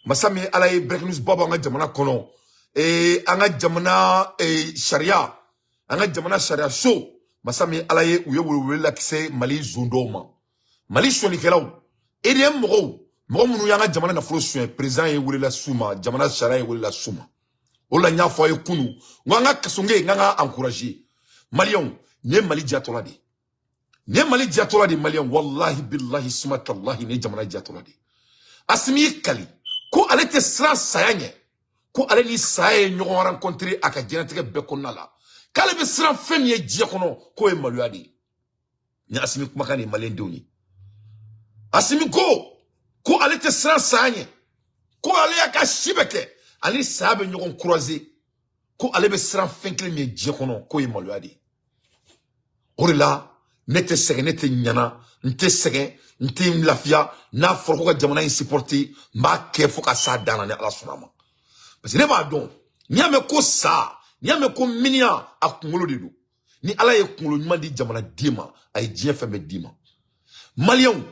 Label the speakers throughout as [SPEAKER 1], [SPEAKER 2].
[SPEAKER 1] Masa min ye Ala ye, breaking news ba b'an ka jamana kɔnɔ. An ka jamana sariya, an ka jamana sariya so, masa min ye Ala ye, u ye welewele lakisɛ Mali zon dɔw ma, Mali sɔnnikɛlaw, EDM mɔgɔw, mɔgɔ minnu y'an ka jamana nafolo suɲɛ. Président ye wele las'u ma, jamana sariya ye wele las'u ma. O la, n y'a fɔ a ye kunu, n ko an ka Kassogué, n k'an ka encourager. Maliyɛnw, nin ye Mali jatɔla de ye, nin ye Mali jatɔla de ye. Maliyɛn, wallahi billahi suma tallahi, nin ye jamana jatɔla de ye. Asimi y'i kali ko ale tɛ siran saya ɲɛ, ko ale ni saya ye ɲɔgɔn rencontré a ka diɲɛlatigɛ bɛɛ kɔnɔna la, k'ale bɛ siran fɛn min ye diɲɛ kɔnɔ, k'o ye maloya de ye. Ni Asimi kumakan de ye, maliyɛn denw ye. Asimi ko ale tɛ siran saya ɲɛ, ko ale y'a ka si bɛɛ kɛ, ale ni saya bɛ ɲɔgɔn croiser, ko ale bɛ siran fɛn kelen min ye diɲɛ kɔnɔ, k'o ye maloya de ye. O de la, ne tɛ sɛgɛn, ne tɛ ɲana, n tɛ sɛgɛn, n tɛ n lafiya. N'a fɔra ko ka jamana in supporter, n b'a kɛ fo ka s'a dan na, ni Ala sɔnna a ma, parce que ne b'a dɔn, n'i y'a mɛn ko sa, n'i y'a mɛn ko miniyan, a kunkolo de don. Ni Ala ye kunkolo ɲuman di jamanaden ma, a ye diɲɛ fɛn bɛɛ d'i ma. Maliyɛnw,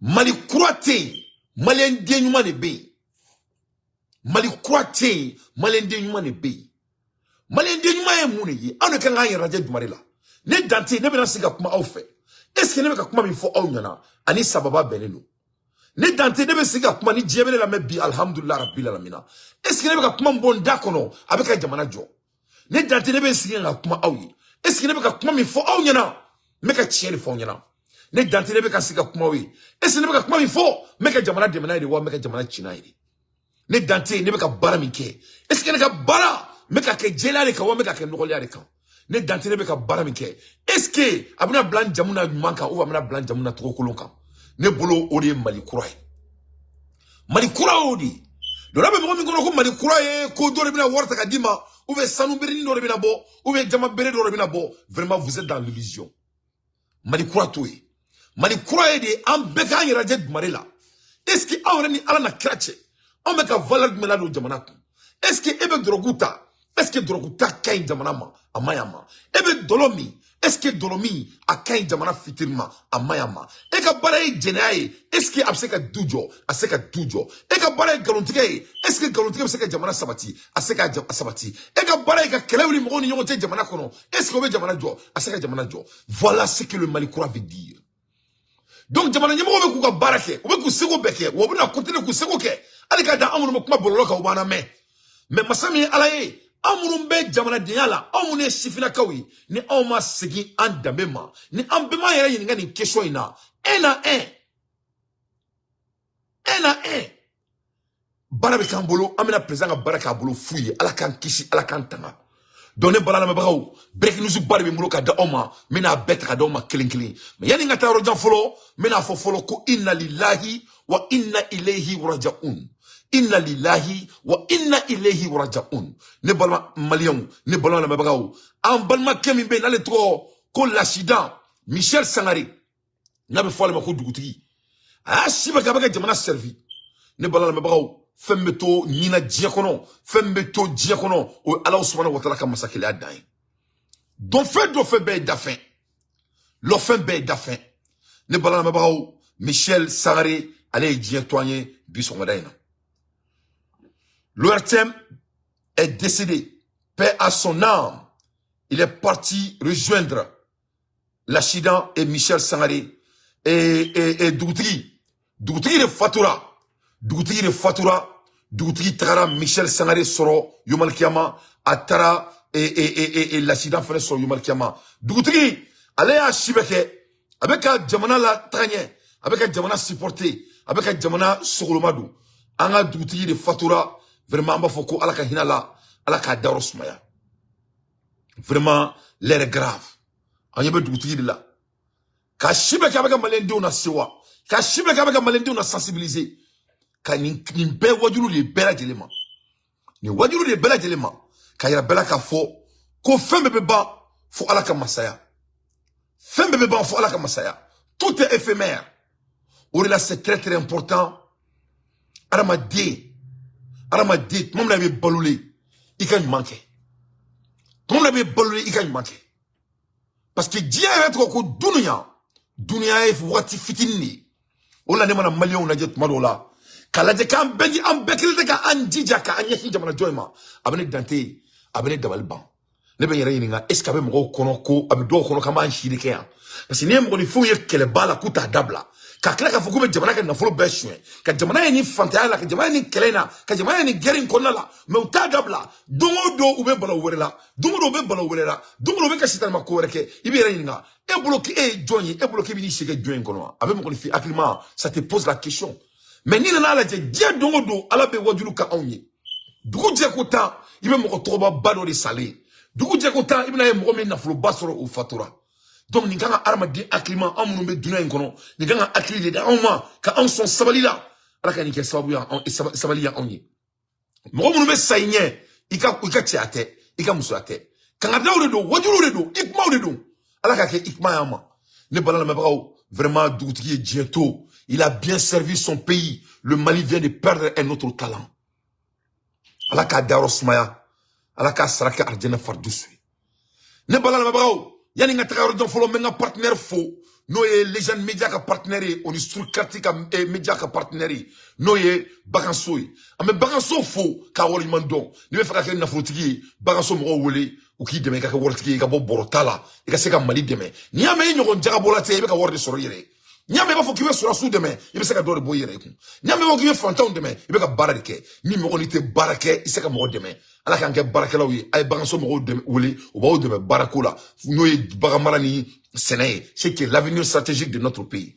[SPEAKER 1] Mali kura tɛ yen, maliyɛn den ɲuman de bɛ yen. Mali kura tɛ yen, maliyɛn den ɲuman de bɛ yen. Maliyɛn den ɲuman ye mun de ye? Aw de kan k'an yɛrɛ lajɛ jumɛn de la? Ne Dante, ne bɛna sigi ka kuma aw fɛ. Est ce que ne bɛ ka kuma min fɔ aw ɲɛna, ani sababa bɛnnen don? Ne Dante, ne bɛ sigi ka kuma ni diɲɛ bɛ ne lamɛn bi, alhamdulilah rabbil alamina. Est ce que ne bɛ ka kuma min bɔ n da kɔnɔ, a bɛ ka jamana jɔ? Ne Dante, ne bɛ sigi ka kuma aw ye. Est ce que ne bɛ ka kuma min fɔ aw ɲɛna, n bɛ ka tiɲɛ de fɔ aw ɲɛna? Ne Dante, ne bɛ ka sigi ka kuma aw ye. Est ce que ne bɛ ka kuma min fɔ, n bɛ ka jamana dɛmɛ n'a ye de wa, n bɛ ka jamana ci n'a ye de? Ne Dante, ne bɛ ka baara min kɛ, est ce que ne ka baara, n bɛ ka kɛ jɛlenya de kan wa, n bɛ ka kɛ nɔgɔlenya de kan? Ne Dante, ne bɛ ka baara min kɛ, est ce que a bɛna bila n jamu na ɲuman kan, ou a bɛna bila n jamu na tɔgɔ kolon kan? Ne bolo, o de ye Mali kura ye. Mali kura y'o de ye. Donc n'a bɛ mɔgɔ min kɔnɔ ko Mali kura ye ko dɔ de bɛna wari ta ka d'i ma, ou bien sanu berenin dɔ de bɛna bɔ, ou bien jama bere dɔ de bɛna bɔ, vraiment, vous êtes dans l'illusion. Mali kura t'o ye. Mali kura ye de an bɛɛ k'an yɛrɛ lajɛ Dumare la. Est ce que aw yɛrɛ ni Ala na kira cɛ, anw bɛ ka valeur jumɛn ladon jamana kun? Est ce que e bɛ dɔrɔgu ta? Est ce que dɔrɔgu ta ka ɲi jamana ma? A ma ɲi a ma. E bɛ dɔlɔ min? Est ce que dɔlɔ min, a ka ɲi jamana fitiri ma? A ma ɲi a ma. E ka baara ye jɛnɛya ye. Est ce que a bɛ se ka du jɔ? A se ka du jɔ. E ka baara ye nkalontigɛ ye. Est ce que nkalontigɛ bɛ se ka jamana sabati? A se ka sabati. E ka baara ye ka kɛlɛ wuli mɔgɔw ni ɲɔgɔn cɛ jamana kɔnɔ. Est ce que o bɛ jamana jɔ? A se ka jamana jɔ. Voilà ce que le Mali kura veut dire. Donc jamana ɲɛmɔgɔw bɛ k'u ka baara kɛ, u bɛ k'u seko bɛɛ kɛ, wa u bɛna continuer k'u seko kɛ hali ka dan. An minnu bɛ kuma bɔlɔlɔ kan, u b'an lamɛn. Mais masa min ye Ala ye, anw minnu bɛ jamanadenya la, anw minnu ye sifinnakaw ye, ni anw ma segin an danbe ma, ni an bɛɛ m'an yɛrɛ ɲininka nin question in na, un à un, un à un, baara bɛ k'an bolo, an bɛna président ka baara k'a bolo fu ye. Ala k'an kisi, Ala k'an tanga. Donc ne bala lamɛnbagaw, breaking news ba de bɛ n bolo ka di aw ma. N bɛna a bɛɛ ta ka di aw ma kelen kelen. Mais yanni n ka taa yɔrɔ jan fɔlɔ, n bɛna fɔ fɔlɔ ko inna lillahi wa inna ilayhi rajaun, inna lillahi wa inna ilayhi rajaun. Ne balima maliyɛnw, ne balima lamɛnbagaw, an balimakɛ min bɛ yen n'ale tɔgɔ ko l'accident Michel Sangare, n'a bɛ fɔ ale ma ko dugutigi, a y'a si bɛɛ kɛ a bɛ ka jamana servi. Ne balima lamɛnbagaw, fɛn bɛ to ɲina diɲɛ kɔnɔ, fɛn bɛ to diɲɛ kɔnɔ, o ye Ala subahana wa taala ka masakɛya dan ye. Dɔnfɛn dɔ, fɛn bɛɛ ye dafɛn, lɔfɛn bɛɛ ye dafɛn. Ne balima lamɛnbagaw, Michel Sangare, ale ye diɲɛ to an ye bi sɔgɔmada in na. L'ORTM est décédé. Paix à son âme. Il est parti rejoindre l'accident et Michel Sangare et dugutigi. Dugutigi de fatura. Dugutigi de fatura. Dugutigi tagara Michel Sangare sɔrɔ yomalikiyama, a taara et l'accident fɛnɛ sɔrɔ yomalikiyama. Dugutigi, ale y'a si bɛɛ kɛ a bɛ ka jamana la taga ɲɛ, a bɛ ka jamana supporter, a bɛ ka jamana sogoloma don. An ka dugutigi de fatura. Vraiment, an b'a fɔ ko Ala ka hinɛ la, Ala k'a dayɔrɔ sumaya. Vraiment, l'heure est grave. An ɲɛ bɛ dugutigi de la ka si bɛɛ kɛ a bɛ ka maliyɛndenw na sewa, ka si bɛɛ kɛ a bɛ ka maliyɛndenw na sensibiliser, ka nin bɛɛ wajulu de bɛɛ lajɛlen ma, nin wajulu de bɛɛ lajɛlen ma, ka yira bɛɛ la k'a fɔ ko fɛn bɛɛ bɛ ban fo Ala ka masaya, fɛn bɛɛ bɛ ban fo Ala ka masaya. Tout est éphémère. O de la, c'est très très important. Adamaden, adamaden, tuma min na i bɛ balolen, i ka ɲuman kɛ. Tuma min na i bɛ balolen, i ka ɲuman kɛ, parce que diɲɛ yɛrɛ tɔgɔ ko dunuya, dunuya ye wagati fitinin de ye. O la, ne mana maliyɛnw lajɛ tuma dɔw la, K'a lajɛ k'an bɛɛ an bɛɛ kelen tɛ k'an jija k'an ɲɛsin jamana jɔ in ma, a bɛ ne dante yen, a bɛ ne dabali ban. Ne bɛ n yɛrɛ ɲininka, est ce que a bɛ mɔgɔw kɔnɔ ko a bɛ dɔw kɔnɔ k'an b'an si de kɛ yan? Parce que n'i ye mɔgɔninfinw ye kɛlɛba la k'u t'a dabila, ka tila k'a fɔ k'u bɛ jamana kɛ nafolo bɛɛ suɲɛ, ka jamana ye ni fantanya la, ka jamana ye ni kɛlɛ in na, ka jamana ye ni guerre in kɔnɔna la, mais u t'a dabila. Don o don u bɛ balawu wɛrɛ la, don o don u bɛ balawu wɛrɛ la, don o don u bɛ ka sitanima ko wɛrɛ kɛ. I bɛ yɛrɛ ɲininka, e bolo k'e ye jɔn ye? E bolo k'e bɛ n'i si kɛ jɔn in kɔnɔ wa? A bɛ mɔgɔninfin hakilima, ça te pose la question. Mais n'i nana lajɛ, diɲɛ don o don Ala bɛ wajulu ka anw ye. Dugu jɛ ko 10, i bɛ mɔgɔ tɔgɔba dɔ de salen. Dugu jɛ ko 10, i bɛna ye mɔgɔ min nafoloba sɔrɔ, o fatura. Donc nin kan ka hadamaden hakilima, anw minnu bɛ dunan in kɔnɔ, nin kan ka hakili de di anw ma ka anw sɔn sabali la. Ala ka nin kɛ sababu ye anw sabali ye anw ye. Mɔgɔ minnu bɛ sa i ɲɛ, i ka cɛya tɛ, i ka musoya tɛ, kangaridaw de don, wajuliw de don, i kumaw de don. Ala ka kɛ i kuma y'an ma. Ne bala lamɛnbagaw, vraiment, dugutigi ye diɲɛ to. Il a bien servi son pays. Le Mali vient de perdre un autre talent. Ala k'a dayɔrɔ sumaya, Ala k'a sara kɛ arijɛnɛ faridusu ye. Ne bala lamɛnbagaw, yanni n ka taga yɔrɔ jan fɔlɔ, n bɛ n ka partenaire fo, n'o ye Legende Media ka partenaire ye, o ni Surkati ka media ka partenaire ye, n'o ye Baganso ye. An bɛ Baganso fo k'a waleɲuman dɔn. N'i bɛ fɛ ka kɛ nafolotigi ye, Baganso mɔgɔw wele u k'i dɛmɛ i ka kɛ waritigi ye, i ka bɔ bɔrɔ ta la, i ka se ka Mali dɛmɛ. N'i y'a mɛn i ɲɔgɔn jagabɔla tɛ, i bɛ ka wari de sɔrɔ i yɛrɛ ye. N'i y'a mɛn i b'a fɔ k'i bɛ sɔrɔsiw dɛmɛ, i bɛ se ka dɔ de bɔ i yɛrɛ kun. N'i y'a mɛn i b'a fɔ k'i bɛ fantanw dɛmɛ, i bɛ ka baara de kɛ. Ni mɔgɔ n'i tɛ baara kɛ, i tɛ se ka mɔgɔ dɛmɛ. Ala k'an kɛ baarakɛlaw ye. A ye Baganso mɔgɔw dɛmɛ wele, u b'aw dɛmɛ baarako la, n'o ye bagan mara ni sɛnɛ ye, c'est qui est l'avenir stratégique de notre pays.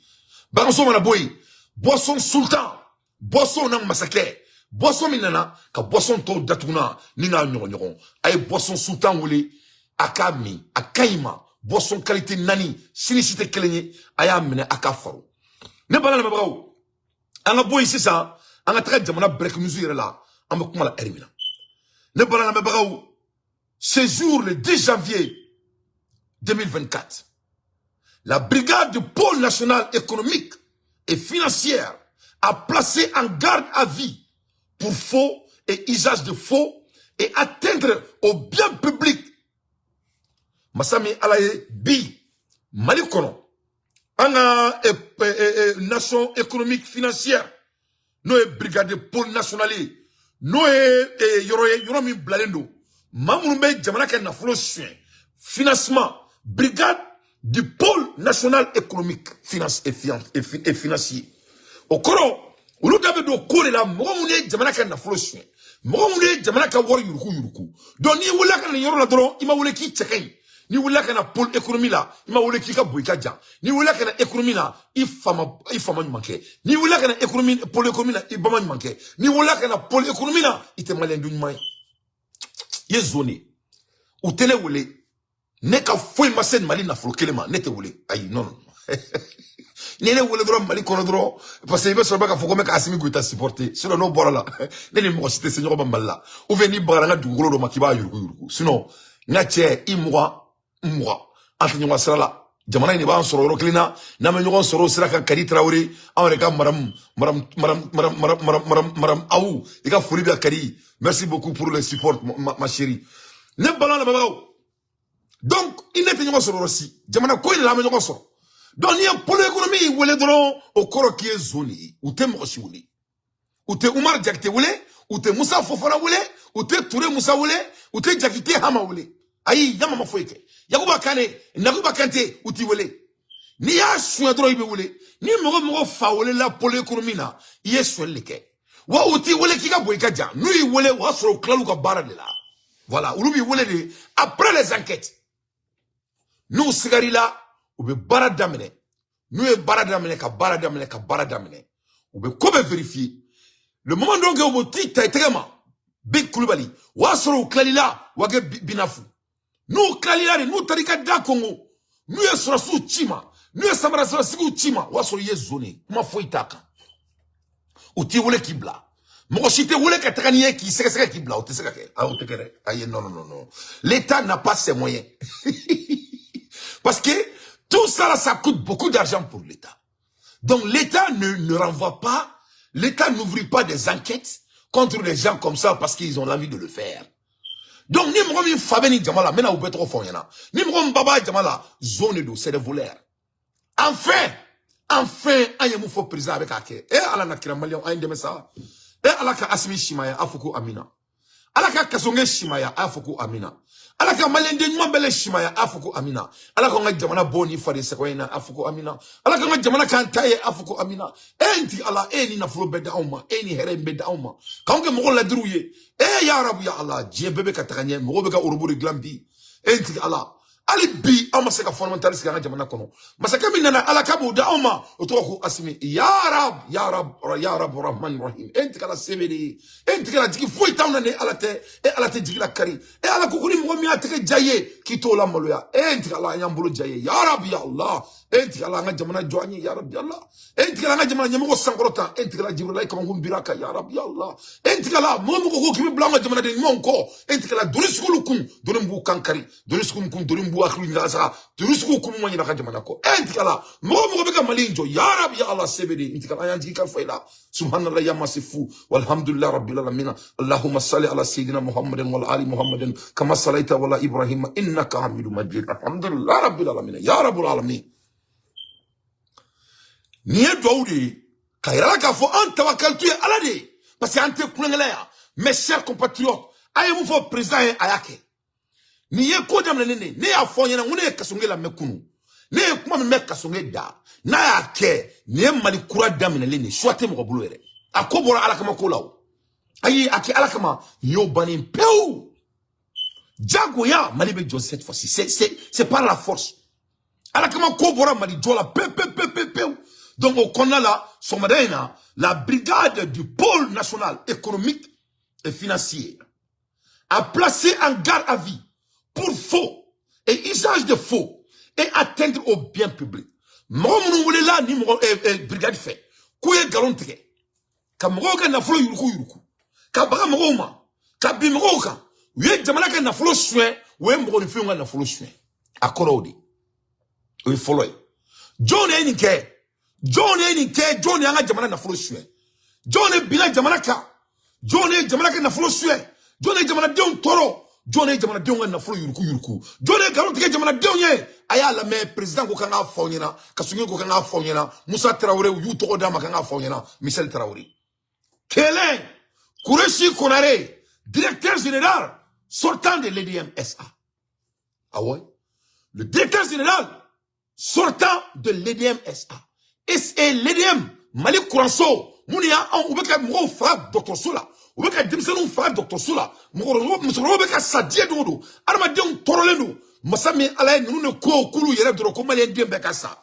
[SPEAKER 1] Baganso mana bɔ yen, Boisson Sultan, boisson na masakɛ, boisson min nana ka boisson tɔw datuguna ni k'a ɲɔgɔn ɲɔgɔn. A ye Boisson Sultan wele a k'a min, a ka ɲi ma. Boisson qualité naani, sini si tɛ kelen ye. A y'a minɛ a k'a faro. Ne bala lamɛnbagaw, an ka bɔ yen sisan, an ka taga jamana break news yɛrɛ la. An bɛ kuma la ɛri min na, ne bala lamɛnbagaw, ce jour, le 10 janvier 2024, la brigade du pôle national économique et financière a placé en garde à vue pour faux et usage de faux et atteinte au bien public. Masa min Ala ye, bi Mali kɔnɔ, an ka nation économique financière, n'o ye brigade pôle national ye, n'o ye yɔrɔ ye, yɔrɔ min bilalen don maa minnu bɛ jamana kɛ nafolo suɲɛ, financement, brigade du pôle national économique finance et, finance, et financier. O kɔrɔ, olu da bɛ don ko de la, mɔgɔ minnu ye jamana kɛ nafolo suɲɛ, mɔgɔ minnu ye jamana ka wari yuruku yuruku. Donc n'i wulila ka na nin yɔrɔ la dɔrɔn, i ma wele k'i cɛ ka ɲi. N'i wulila ka na pôle économie la, i ma wele k'i ka bon, i ka jan. N'i wulila ka na économie la, i fa ma ɲuman kɛ. N'i wulila ka na économie, pôle économie la, i ba ma ɲuman kɛ. N'i wulila ka na pôle économie la, i tɛ maliyɛn du ɲuman ye, i ye zon de ye. U tɛ ne wele, ne ka foyi ma se Mali nafolo kelen ma, ne tɛ wele. Ayi, non, non, ni ne wele dɔrɔn Mali kɔnɔ dɔrɔn, parce que i bɛ sɔrɔ bɛ k'a fɔ ko n bɛ ka Assimi Goïta supporter. Sinon n'o bɔra la, ne ni mɔgɔ si tɛ se ɲɔgɔn ma Mali la. Ou bien n'i bagara n ka dugukolo dɔ ma k'i b'a yuruku yuruku. Sinon n ka cɛ, i 20 20, an tɛ ɲɔgɔn sira la. Jamana in de b'an sɔrɔ yɔrɔ kelen na, n'an bɛ ɲɔgɔn sɔrɔ o sira kan. Kadi Tarawele, anw yɛrɛ ka madame, madame, madame, madame, madame, madame, madame, madame Awu, i ka foli bɛ. Kadi, merci beaucoup pour le support, ma chérie. Ne balima lamɛnbagaw, donc i ne tɛ ɲɔgɔn sɔrɔ yɔrɔ si, jamana ko in de la an bɛ ɲɔgɔn sɔrɔ. Donc n'i ye pôle économie wele dɔrɔn, o kɔrɔ k'i ye zon de ye. U tɛ mɔgɔ si wele, u tɛ Umar Jakite wele, u tɛ Musa Fofana wele, u tɛ Ture Musa wele, u tɛ Jakite Hama wele. Ayi, Yama ma foyi kɛ. Yakuba Kane, Nakuba Kante, u t'i wele. N'i y'a suɲɛ dɔrɔn, i bɛ wele. Ni mɔgɔ fa welela pôle économie na, i ye suɲɛli de kɛ. Wa u t'i wele k'i ka bon, i ka jan. N'u y'i wele, o y'a sɔrɔ u tilal'u ka baara de la. Voilà, olu b'i wele de après les enquêtes. N'u sigar'i la, u bɛ baara daminɛ. N'u ye baara daminɛ, ka baara daminɛ, ka baara daminɛ, u bɛ ko bɛɛ vérifier. Le moment donc u bɛ t'i ta i tɛgɛ ma, Big Kulubali, o y'a sɔrɔ u tilal'i la wa kɛ binafu. N'u tilal'i la de, n'u taara i ka da kongo, n'u ye sɔrɔsiw ci ma, n'u ye samara sɔrɔsigiw ci ma, o y'a sɔrɔ i ye zon de ye. Kuma foyi t'a kan. U t'i wele k'i bila. Mɔgɔ si tɛ wele ka taga n'i ye k'i sɛgɛsɛgɛ k'i bila. O tɛ se ka kɛ. Ayi, o tɛ kɛ dɛ. Ayi, non, non, non, non, l'État n'a pas ses moyens, parce que tout ça là, ça coûte beaucoup d'argent pour l'État. Donc l'État ne renvoie pas, l'État n'ouvre pas des enquêtes contre les gens comme ça parce qu'ils ont l'envie de le faire. Donc ni mɔgɔ min fa bɛ nin jama la, n bɛna u bɛɛ tɔgɔ fɔ aw ɲɛna. Ni mɔgɔ min ba b'a jama la, zon de don, c'est des voleurs. Enfin, Enfin, an ye mun fɔ président, a bɛ k'a kɛ. E Ala na kira, maliyɛnw, an ye dɛmɛ sa. E Ala ka Asimi simaya, a fɔ ko amina. Ala ka Kasonge simaya, a fɔ ko amina. Ala ka maliyɛnden ɲuman bɛɛ le simaya, a fɔ ko amina. Ala k'an ka jamana bɔ ni faden sɛgɛn in na, a fɔ ko amina. Ala k'an ka jamana k'an ta ye, a fɔ ko amina. E n tigi Ala, e ye ni nafolo bɛɛ di anw ma, e ye ni hɛrɛ in bɛɛ di anw ma, k'anw kɛ mɔgɔ ladiriw ye. E ya rabu ya Ala, diɲɛ bɛɛ bɛ ka taga ɲɛ, mɔgɔw bɛ ka orobo de dilan bi. E n tigi Ala, hali bi anw ma se ka fondamental sigi an ka jamana kɔnɔ. Masakɛ min nana, Ala ka b'o di anw ma, o tɔgɔ ko Asimi. Ya rab, ya rab, ya rab, rahman rahim. E n tigi Ala, sebe de ye. E n tigi Ala, jigi foyi t'anw na ni Ala tɛ. E Ala tɛ jigi la kari. E Ala ko ni mɔgɔ min y'a tɛgɛ ja ye, k'i t'o la maloya. E n tigi Ala, an y'an bolo ja ye. Ya rab, ya Allah. E n tigi Ala, an ka jamana jɔ an ye. Ya rab, ya Allah. E n tigi Ala, an ka jamana ɲɛmɔgɔ sankɔrɔta. E n tigi Ala, Jibrila kamakun bira kan. Ya rab, ya Allah. E n tigi Ala, mɔgɔ mɔgɔ ko k'i bɛ bila an ka jamanaden ɲumanw kɔ, e n tigi Ala, doni sugu kun, doni b'u kan kari, doni sugu kun, doni b'u hakili ɲagasa, doni sugu kun ma ɲinɛ ka jamana kɔ. E n tigi Ala, mɔgɔ mɔgɔ bɛ ka Mali in jɔ, ya rab, ya Allah, sebe de. N tigi Ala, an y'an jigi ka fɔ i la. Subhanallah ya masifu, walhamdulillah rabbil alamin. Allahumma salli ala sayyidina Muhammadin wa ali Muhammadin kama sallaita wala Ibrahim innaka hamidum majid. Alhamdulillah rabbil alamin, ya rabbul alamin. Nin ye duwawu de ye ka yira la k'a fɔ an tawakalitu ye Ala de ye, parce que an tɛ kulonkɛ la yan. Mes chers compatriotes, a ye mun fɔ président ye, a y'a kɛ. Nin ye ko daminɛnen de ye. Ne y'a fɔ n ɲɛna n ko ne ye Kasonge lamɛn kunun, ne ye kuma min bɛ Kasonge da, n'a y'a kɛ, nin ye Mali kura daminɛlen de ye. Choix tɛ mɔgɔ bolo yɛrɛ. A ko bɔra Ala kama ko la. O ayi, a kɛ Ala kama, nin y'o bannen pewu. Jagoya Mali bɛ jɔ cette fois-ci, c'est par la force. Ala kama ko bɔra Mali jɔ la pewu pewu pewu pewu pewu. Donc o kɔnɔna la, sɔgɔmada in na, la brigade du pôle national économique et financier a placé en garde à vue pour faux et usage de faux et atteinte au bien public. Mɔgɔ minnu welela ni mɔgɔ brigade fɛ k'u ye nkalon tigɛ ka mɔgɔw ka nafolo yuruku yuruku, ka baga mɔgɔw ma, ka bin mɔgɔw kan, u ye jamana ka nafolo suɲɛ, u ye mɔgɔninfinw ka nafolo suɲɛ, a kɔrɔ o de o ye fɔlɔ ye. Jɔn de ye nin kɛ? Jɔn de ye nin kɛ? Jɔn de y'an ka jamana nafolo suɲɛ? Jɔn de binna jamana kan? Jɔn de ye jamana ka nafolo suɲɛ? Jɔn de ye jamanadenw tɔɔrɔ? Jɔn de ye jamanadenw ka nafolo yuruku yuruku? Jɔn de ye nkalon tigɛ jamanadenw ye? A y'a lamɛn, président ko k'an k'a fɔ aw ɲɛna, Kassogué ko k'an k'a fɔ aw ɲɛna, Musa Tarawele, u y'u tɔgɔ d'a ma k'an k'a fɔ aw ɲɛna. Michel Tarawele kelen, Kourechi Konare, directeur général sortant de l'EDM SA. Ah ouais, le directeur général sortant de l'EDM SA. Et l'EDM, Mali Kuranso, mun y'a anw, u bɛ ka mɔgɔw faga dɔgɔtɔrɔso la, u bɛ ka denmisɛnninw faga dɔgɔtɔrɔso la, mɔgɔkɔrɔbaw, musokɔrɔbaw bɛ ka sa diɲɛ don o don, adamadenw tɔɔrɔlen don. Masa min Ala ye, ninnu de ko k'olu yɛrɛ dɔrɔn ko maliyɛn den bɛɛ ka sa.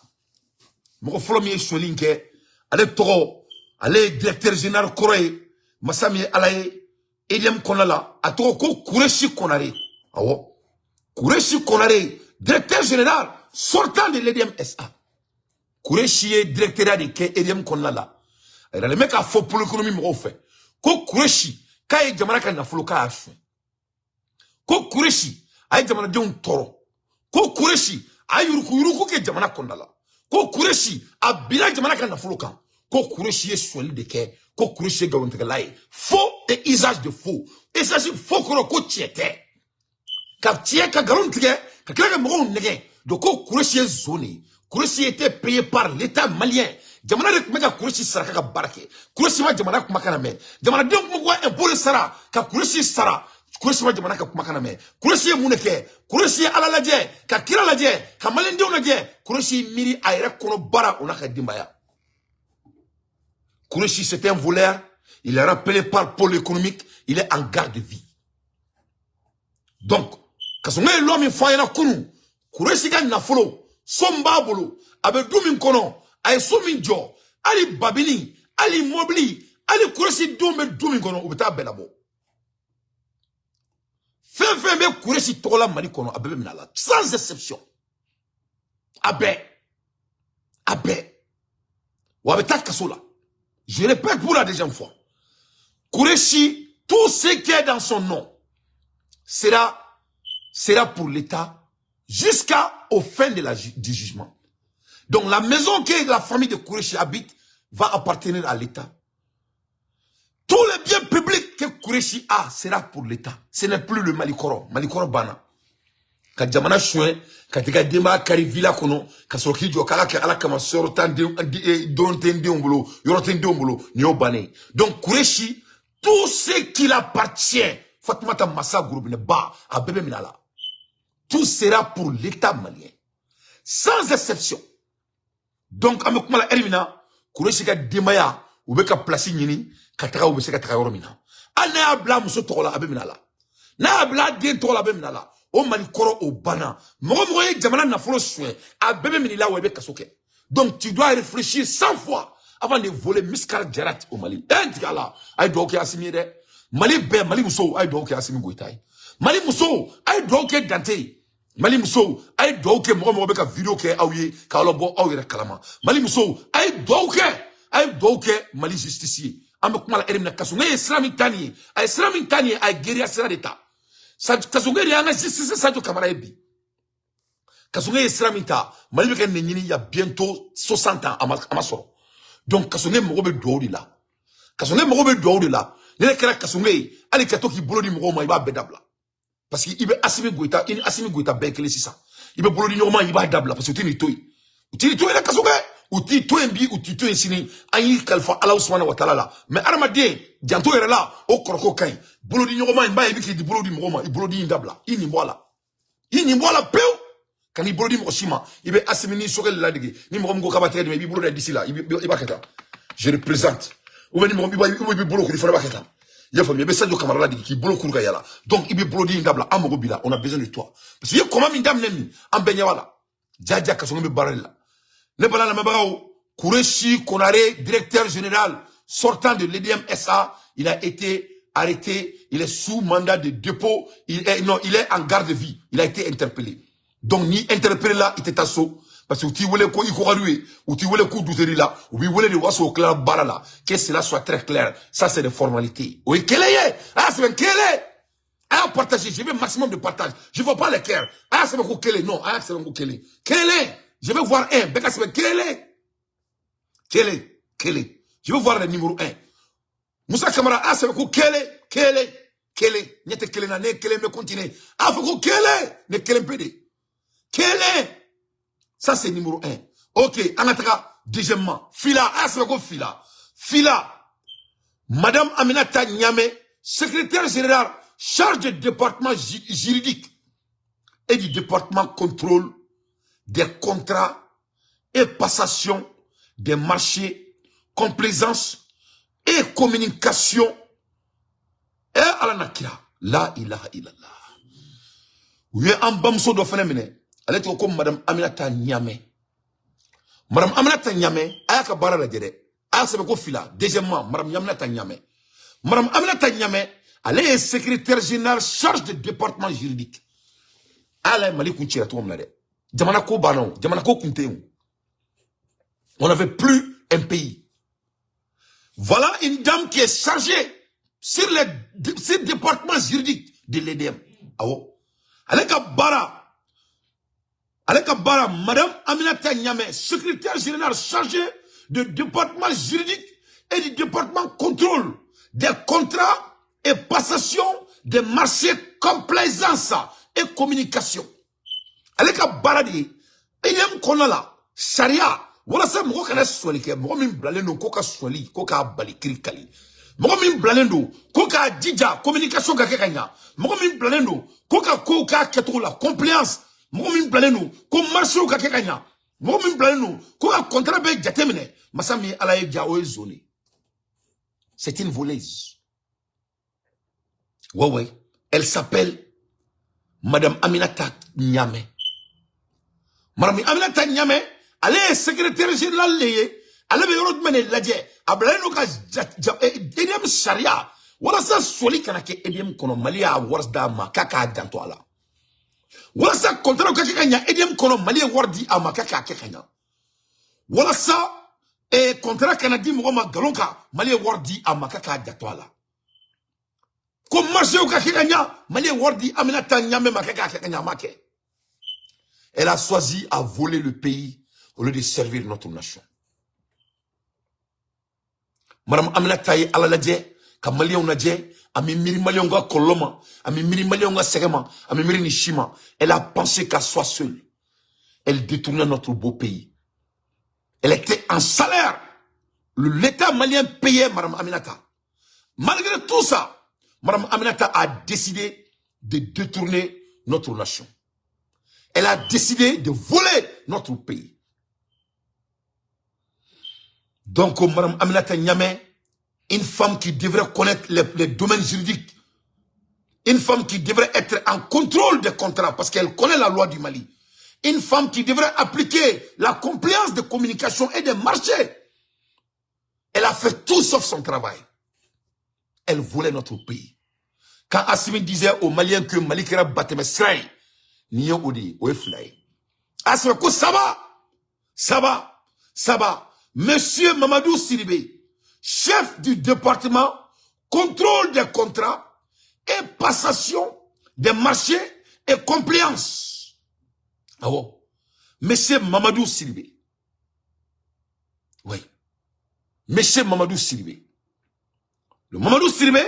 [SPEAKER 1] Mɔgɔ fɔlɔ min ye sonyali in kɛ, ale tɔgɔ, ale ye directeur général kɔrɔ ye, masa min ye Ala ye, EDM kɔnɔna la, a tɔgɔ ko Kourechi Konare. Awɔ, Kourechi Konare, directeur général sortant de l'EDM SA. Kourechi ye directeur de kɛ EDM kɔnɔna la. A yiralen bɛ k'a fɔ pôle économie mɔgɔw fɛ ko Kourechi k'a ye jamana ka nafolo k'a y'a suɲɛ, ko Kourechi a ye jamanadenw tɔɔrɔ, ko Kourechi a ye yuruku yuruku kɛ jamana kɔnɔna la, ko Kourechi a binna jamana ka nafolo kan, ko Kourechi ye sonyali de kɛ, ko Kourechi ye nkalontigɛla ye. Faux et usage de faux. Usage faux kɔrɔ ko tiɲɛ tɛ, ka tiɲɛ ka nkalon tigɛ ka tila ka mɔgɔw nɛgɛ. Donc ko Kourechi ye zon de ye. Kourechi était payé par l'État malien. Jamana de tun bɛ ka Kourechi sara k'a ka baara kɛ. Kourechi ma jamana kumakan na mɛn. Jamanadenw tun bɛ k'u ka impôt de sara ka Kourechi sara. Kourechi ma jamana ka kumakan na mɛn. Kourechi ye mun de kɛ? Kourechi ye Ala lajɛ, ka kira lajɛ, ka maliyɛndenw lajɛ. Kourechi miiri a yɛrɛ kɔnɔ baara, o n'a ka denbaya. Kourechi, c'est un voleur. Il est rappelé par pôle économique. Il est en garde de vie. Donc Kassogué ye loi min fɔ an ɲɛna kunun, Kourechi ka nafolo, so min b'a bolo, a bɛ du min kɔnɔ, a ye so min jɔ, hali babini, hali mobili, hali Kourechi denw bɛ du min kɔnɔ, u bɛ taa bɛɛ labɔ. Fɛn fɛn bɛ Kourechi tɔgɔ la Mali kɔnɔ, a bɛɛ bɛ minɛ a la sans exception. A bɛɛ, a bɛɛ, wa a bɛ taa kaso la. Je répète pour la deuxième fois, Kourechi, tout ce qui est dans son nom sera pour l'État jusqu'à au fin du jugement. Donc la maison que la famille de Kourechi habite va appartenir à l'État. Tous les biens publics que Kourechi a sera pour l'État. Ce n'est plus le Malikoro. Malikoro Bana. Ka jamana suɲɛ ka t'i ka denbaya kari villa kɔnɔ ka sɔrɔ k'i jɔ k'ala kɛ ala kama, sɔrɔ t'an den, don tɛ n denw bolo, yɔrɔ tɛ n denw bolo. Nin y'o bannen ye. Donc Kureshi, tout ce qui l'appartient, Fatoumata Massa Gourobineba, a bɛɛ bɛ minɛ a la. Tout sera pour l'État malien sans exception. Donc an bɛ kuma la ɛri min na, Kureshi ka denbaya, u bɛ ka place ɲini ka taga, u bɛ se ka taga yɔrɔ min na. Hali n'a y'a bila a muso tɔgɔ la, a bɛ minɛ a la. N'a y'a bila a den tɔgɔ la, a bɛ minɛ a la. O Mali kɔrɔ, o banna. Mɔgɔ mɔgɔ ye jamana nafolo suɲɛ, a bɛɛ bɛ minɛ i la, wa i bɛ kaso kɛ. Donc tu dois réfléchir 100 fois avant de voler miskal jarat au Mali. E n tigɛ a la, a ye dugawu kɛ Asimi ye dɛ. Mali bɛɛ, Mali musow, a ye dugawu kɛ Asimi Goyita ye. Mali musow, a ye dugawu kɛ Dante ye. Mali musow, a ye dugawu kɛ mɔgɔ mɔgɔ bɛ ka vidéo kɛ aw ye k'aw labɔ aw yɛrɛ kalama. Mali musow, a ye dugawu kɛ, a ye dugawu kɛ Mali justice ye. An bɛ kuma la ɛri min na, Kassogué ye sira min ta nin ye, a ye sira min ta nin ye, a ye geriya sira de ta. Kassogué de y'an ka justice Sadio Kamara ye bi. Kassogué ye sira min ta, Mali bɛ kɛ nin ɲini ya bientôt 60 ans, a ma sɔrɔ. Donc Kassogué mago bɛ dugawu de la. Kassogué mago bɛ dugawu de la. Ni ne kɛra Kassogué ye, hali ka to k'i bolo di mɔgɔw ma, i b'a bɛɛ dabila, parce que i bɛ Asimi Goyita, i ni Asimi Goyita bɛɛ kelen sisan. I bɛ bolo di ɲɔgɔn ma, i b'a dabila, parce que u tɛ n'i to yen, u t'i to yen dɛ. Kassogué, u t'i to yen bi, u t'i to yen sini. An y'i kalifa Ala subahana wa taala la. Mais hadamaden janto yɛrɛ la, o kɔrɔko ka ɲi. Bolo di ɲɔgɔn ma, n b'a ye, i bɛ k'i bolo di mɔgɔw ma, i bolo di in dabila, i nin bɔ a la, i nin bɔ a la pewu. Ka n'i bolo di mɔgɔ si ma. I bɛ Asimi ni Sogɛli ladege, ni mɔgɔ min ko k'a b'a tɛgɛ d'i ma, i b'i bolo da disi la, i b'a kɛ tan, je représente. Ou bien ni mɔgɔ i b'i bolo kuru, i fana b'a kɛ tan. I y'a faamuya? I bɛ Sadio Kamara ladege k'i bolo kuru ka yala. Donc i bɛ bolo di in dabila, an mago b'i la, on a besoin de toi, parce que i ye kɔma min daminɛ nin, an bɛɛ ɲɛ b'a la. Jaja, Kassogué bɛ baara de la. Ne bala lamɛnbagaw, Kourechi Konaré, directeur général sortant de l'EDM SA, il a été arrêté, il est sous mandat de dépôt, il est, non, il est en garde de vue, il a été interpellé. Donc ni interpellé là, il était à saut. Parce que u t'i wele ko i ko ka d'u ye, u t'i wele k'u duteri la, u b'i wele de o y'a sɔrɔ o tilala baara la. Que cela soit très clair, ça c'est des formalités. O ye kelen ye, a y'a sɛbɛn kelen. A y'a partagé, je veux maximum de partage. Je vois pas les cœurs. A y'a sɛbɛn ko kelen, non, a y'a sɛbɛn ko kelen. Kelen, je veux voir un, bɛɛ ka sɛbɛn kelen. Kelen, kelen. Je veux voir le numéro 1. Moussa Kamara, a sɛbɛn ko kelen, kelen, kelen. Ɲɛ tɛ kelen na, ne ye kelen bɛ continuer. A fɔ ko kelen, ne kelen pe de. Kelen. Ça, c'est numéro 1. Ok, an ka taga deuxièmement. Fila, a sɛbɛn ko fila. Fila. Madame Aminata Niamé, secrétaire générale, charge du département juridique et du département contrôle des contrats et passation des marchés, complaisance et communication. Et ala na kira, la ilaha illallah. U ye an bamuso dɔ fana minɛ, ale tɔgɔ ko Madame Aminata Niamé. Madame Aminata Niamé, a y'a ka baara lajɛ dɛ. A y'a sɛbɛn ko fila. Deuxièmement, Madame Aminata Niamé. Madame Aminata Niamé, ale ye secrétaire général charge de département juridique. Ala ye Mali kun cira cogo min na dɛ. Jamana ko banna o, jamana ko kun tɛ yen o. On n'avait plus un pays. Voilà une dame qui est chargée sur le département juridique de l'EDM. Awɔ. Ale ka baara, ale ka baara, Madame Aminata Niamé, secrétaire générale chargée de département juridique et du département contrôle des contrats et passation des marchés, complaisance et communication. Ale ka baara de ye EDM kɔnɔna la sariya, walasa mɔgɔ kana sɔli kɛ. Mɔgɔ min bilalen don ko ka sɔli ko k'a bali kiri kali, mɔgɔ min bilalen don ko k'a jija communication ka kɛ ka ɲa, mɔgɔ min bilalen don ko ka kow k'a kɛcogo la, compliance, mɔgɔ min bilalen don ko marché ka kɛ ka ɲa, mɔgɔ min bilalen don ko ka contrat bɛɛ jateminɛ. Masa min ye ala ye ja, o ye zon de. C'est une voleuse. Ouais, elle s'appelle Madame Aminata Niamé. Madame Aminata Niamé, ale ye secrétaire général le ye. Ale bɛ yɔrɔ jumɛn de lajɛ? A bilalen don ka EDM sariya, walasa soli kana kɛ EDM kɔnɔ. Mali y'a wari d'a ma k'a k'a janto a la, walasa contrat ka kɛ ka ɲa EDM kɔnɔ. Mali ye wari di a ma k'a k'a kɛ ka ɲa, walasa contrat kana di mɔgɔ ma nkalon kan. Mali ye wari di a ma k'a k'a janto a la, ko marché ka kɛ ka ɲa. Mali ye wari di Aminata Niamé ma k'a k'a kɛ ka ɲa, a ma kɛ. Elle a choisi à voler le pays au lieu de servir notre nation. Madame Aminata ye ala lajɛ. Ka Maliens lajɛ, a mi miiri Maliens ka kɔlɔlɔ ma, a mi miiri Maliens ka sɛgɛn ma, a mi miiri nin si ma. Elle a pensé qu'à soi seule. Elle détournait notre beau pays. Elle était en salaire. L'État malien payait Madame Aminata. Malgré tout ça, Madame Aminata a décidé de détourner notre nation. Elle a décidé de voler notre pays. Donc, Madame Aminata Niamé, une femme qui devrait connaître les domaines juridiques, une femme qui devrait être en contrôle des contrats parce qu'elle connaît la loi du Mali, une femme qui devrait appliquer la compliance de communication et des marchés. Elle a fait tout sauf son travail. Elle volait notre pays. Quand Assimi disait aux Maliens que Mali kɛra batɛmɛ sira ye, nin ye o de ye, o ye fila ye. Assimi ko saba, saba, saba. Monsieur Mamadou Sidibé, chef du département contrôle des contrats et passation des marchés et compliance. Ah bon? Monsieur Mamadou Sidibé. Oui. Monsieur Mamadou Sidibé. Le Mamadou Sidibé,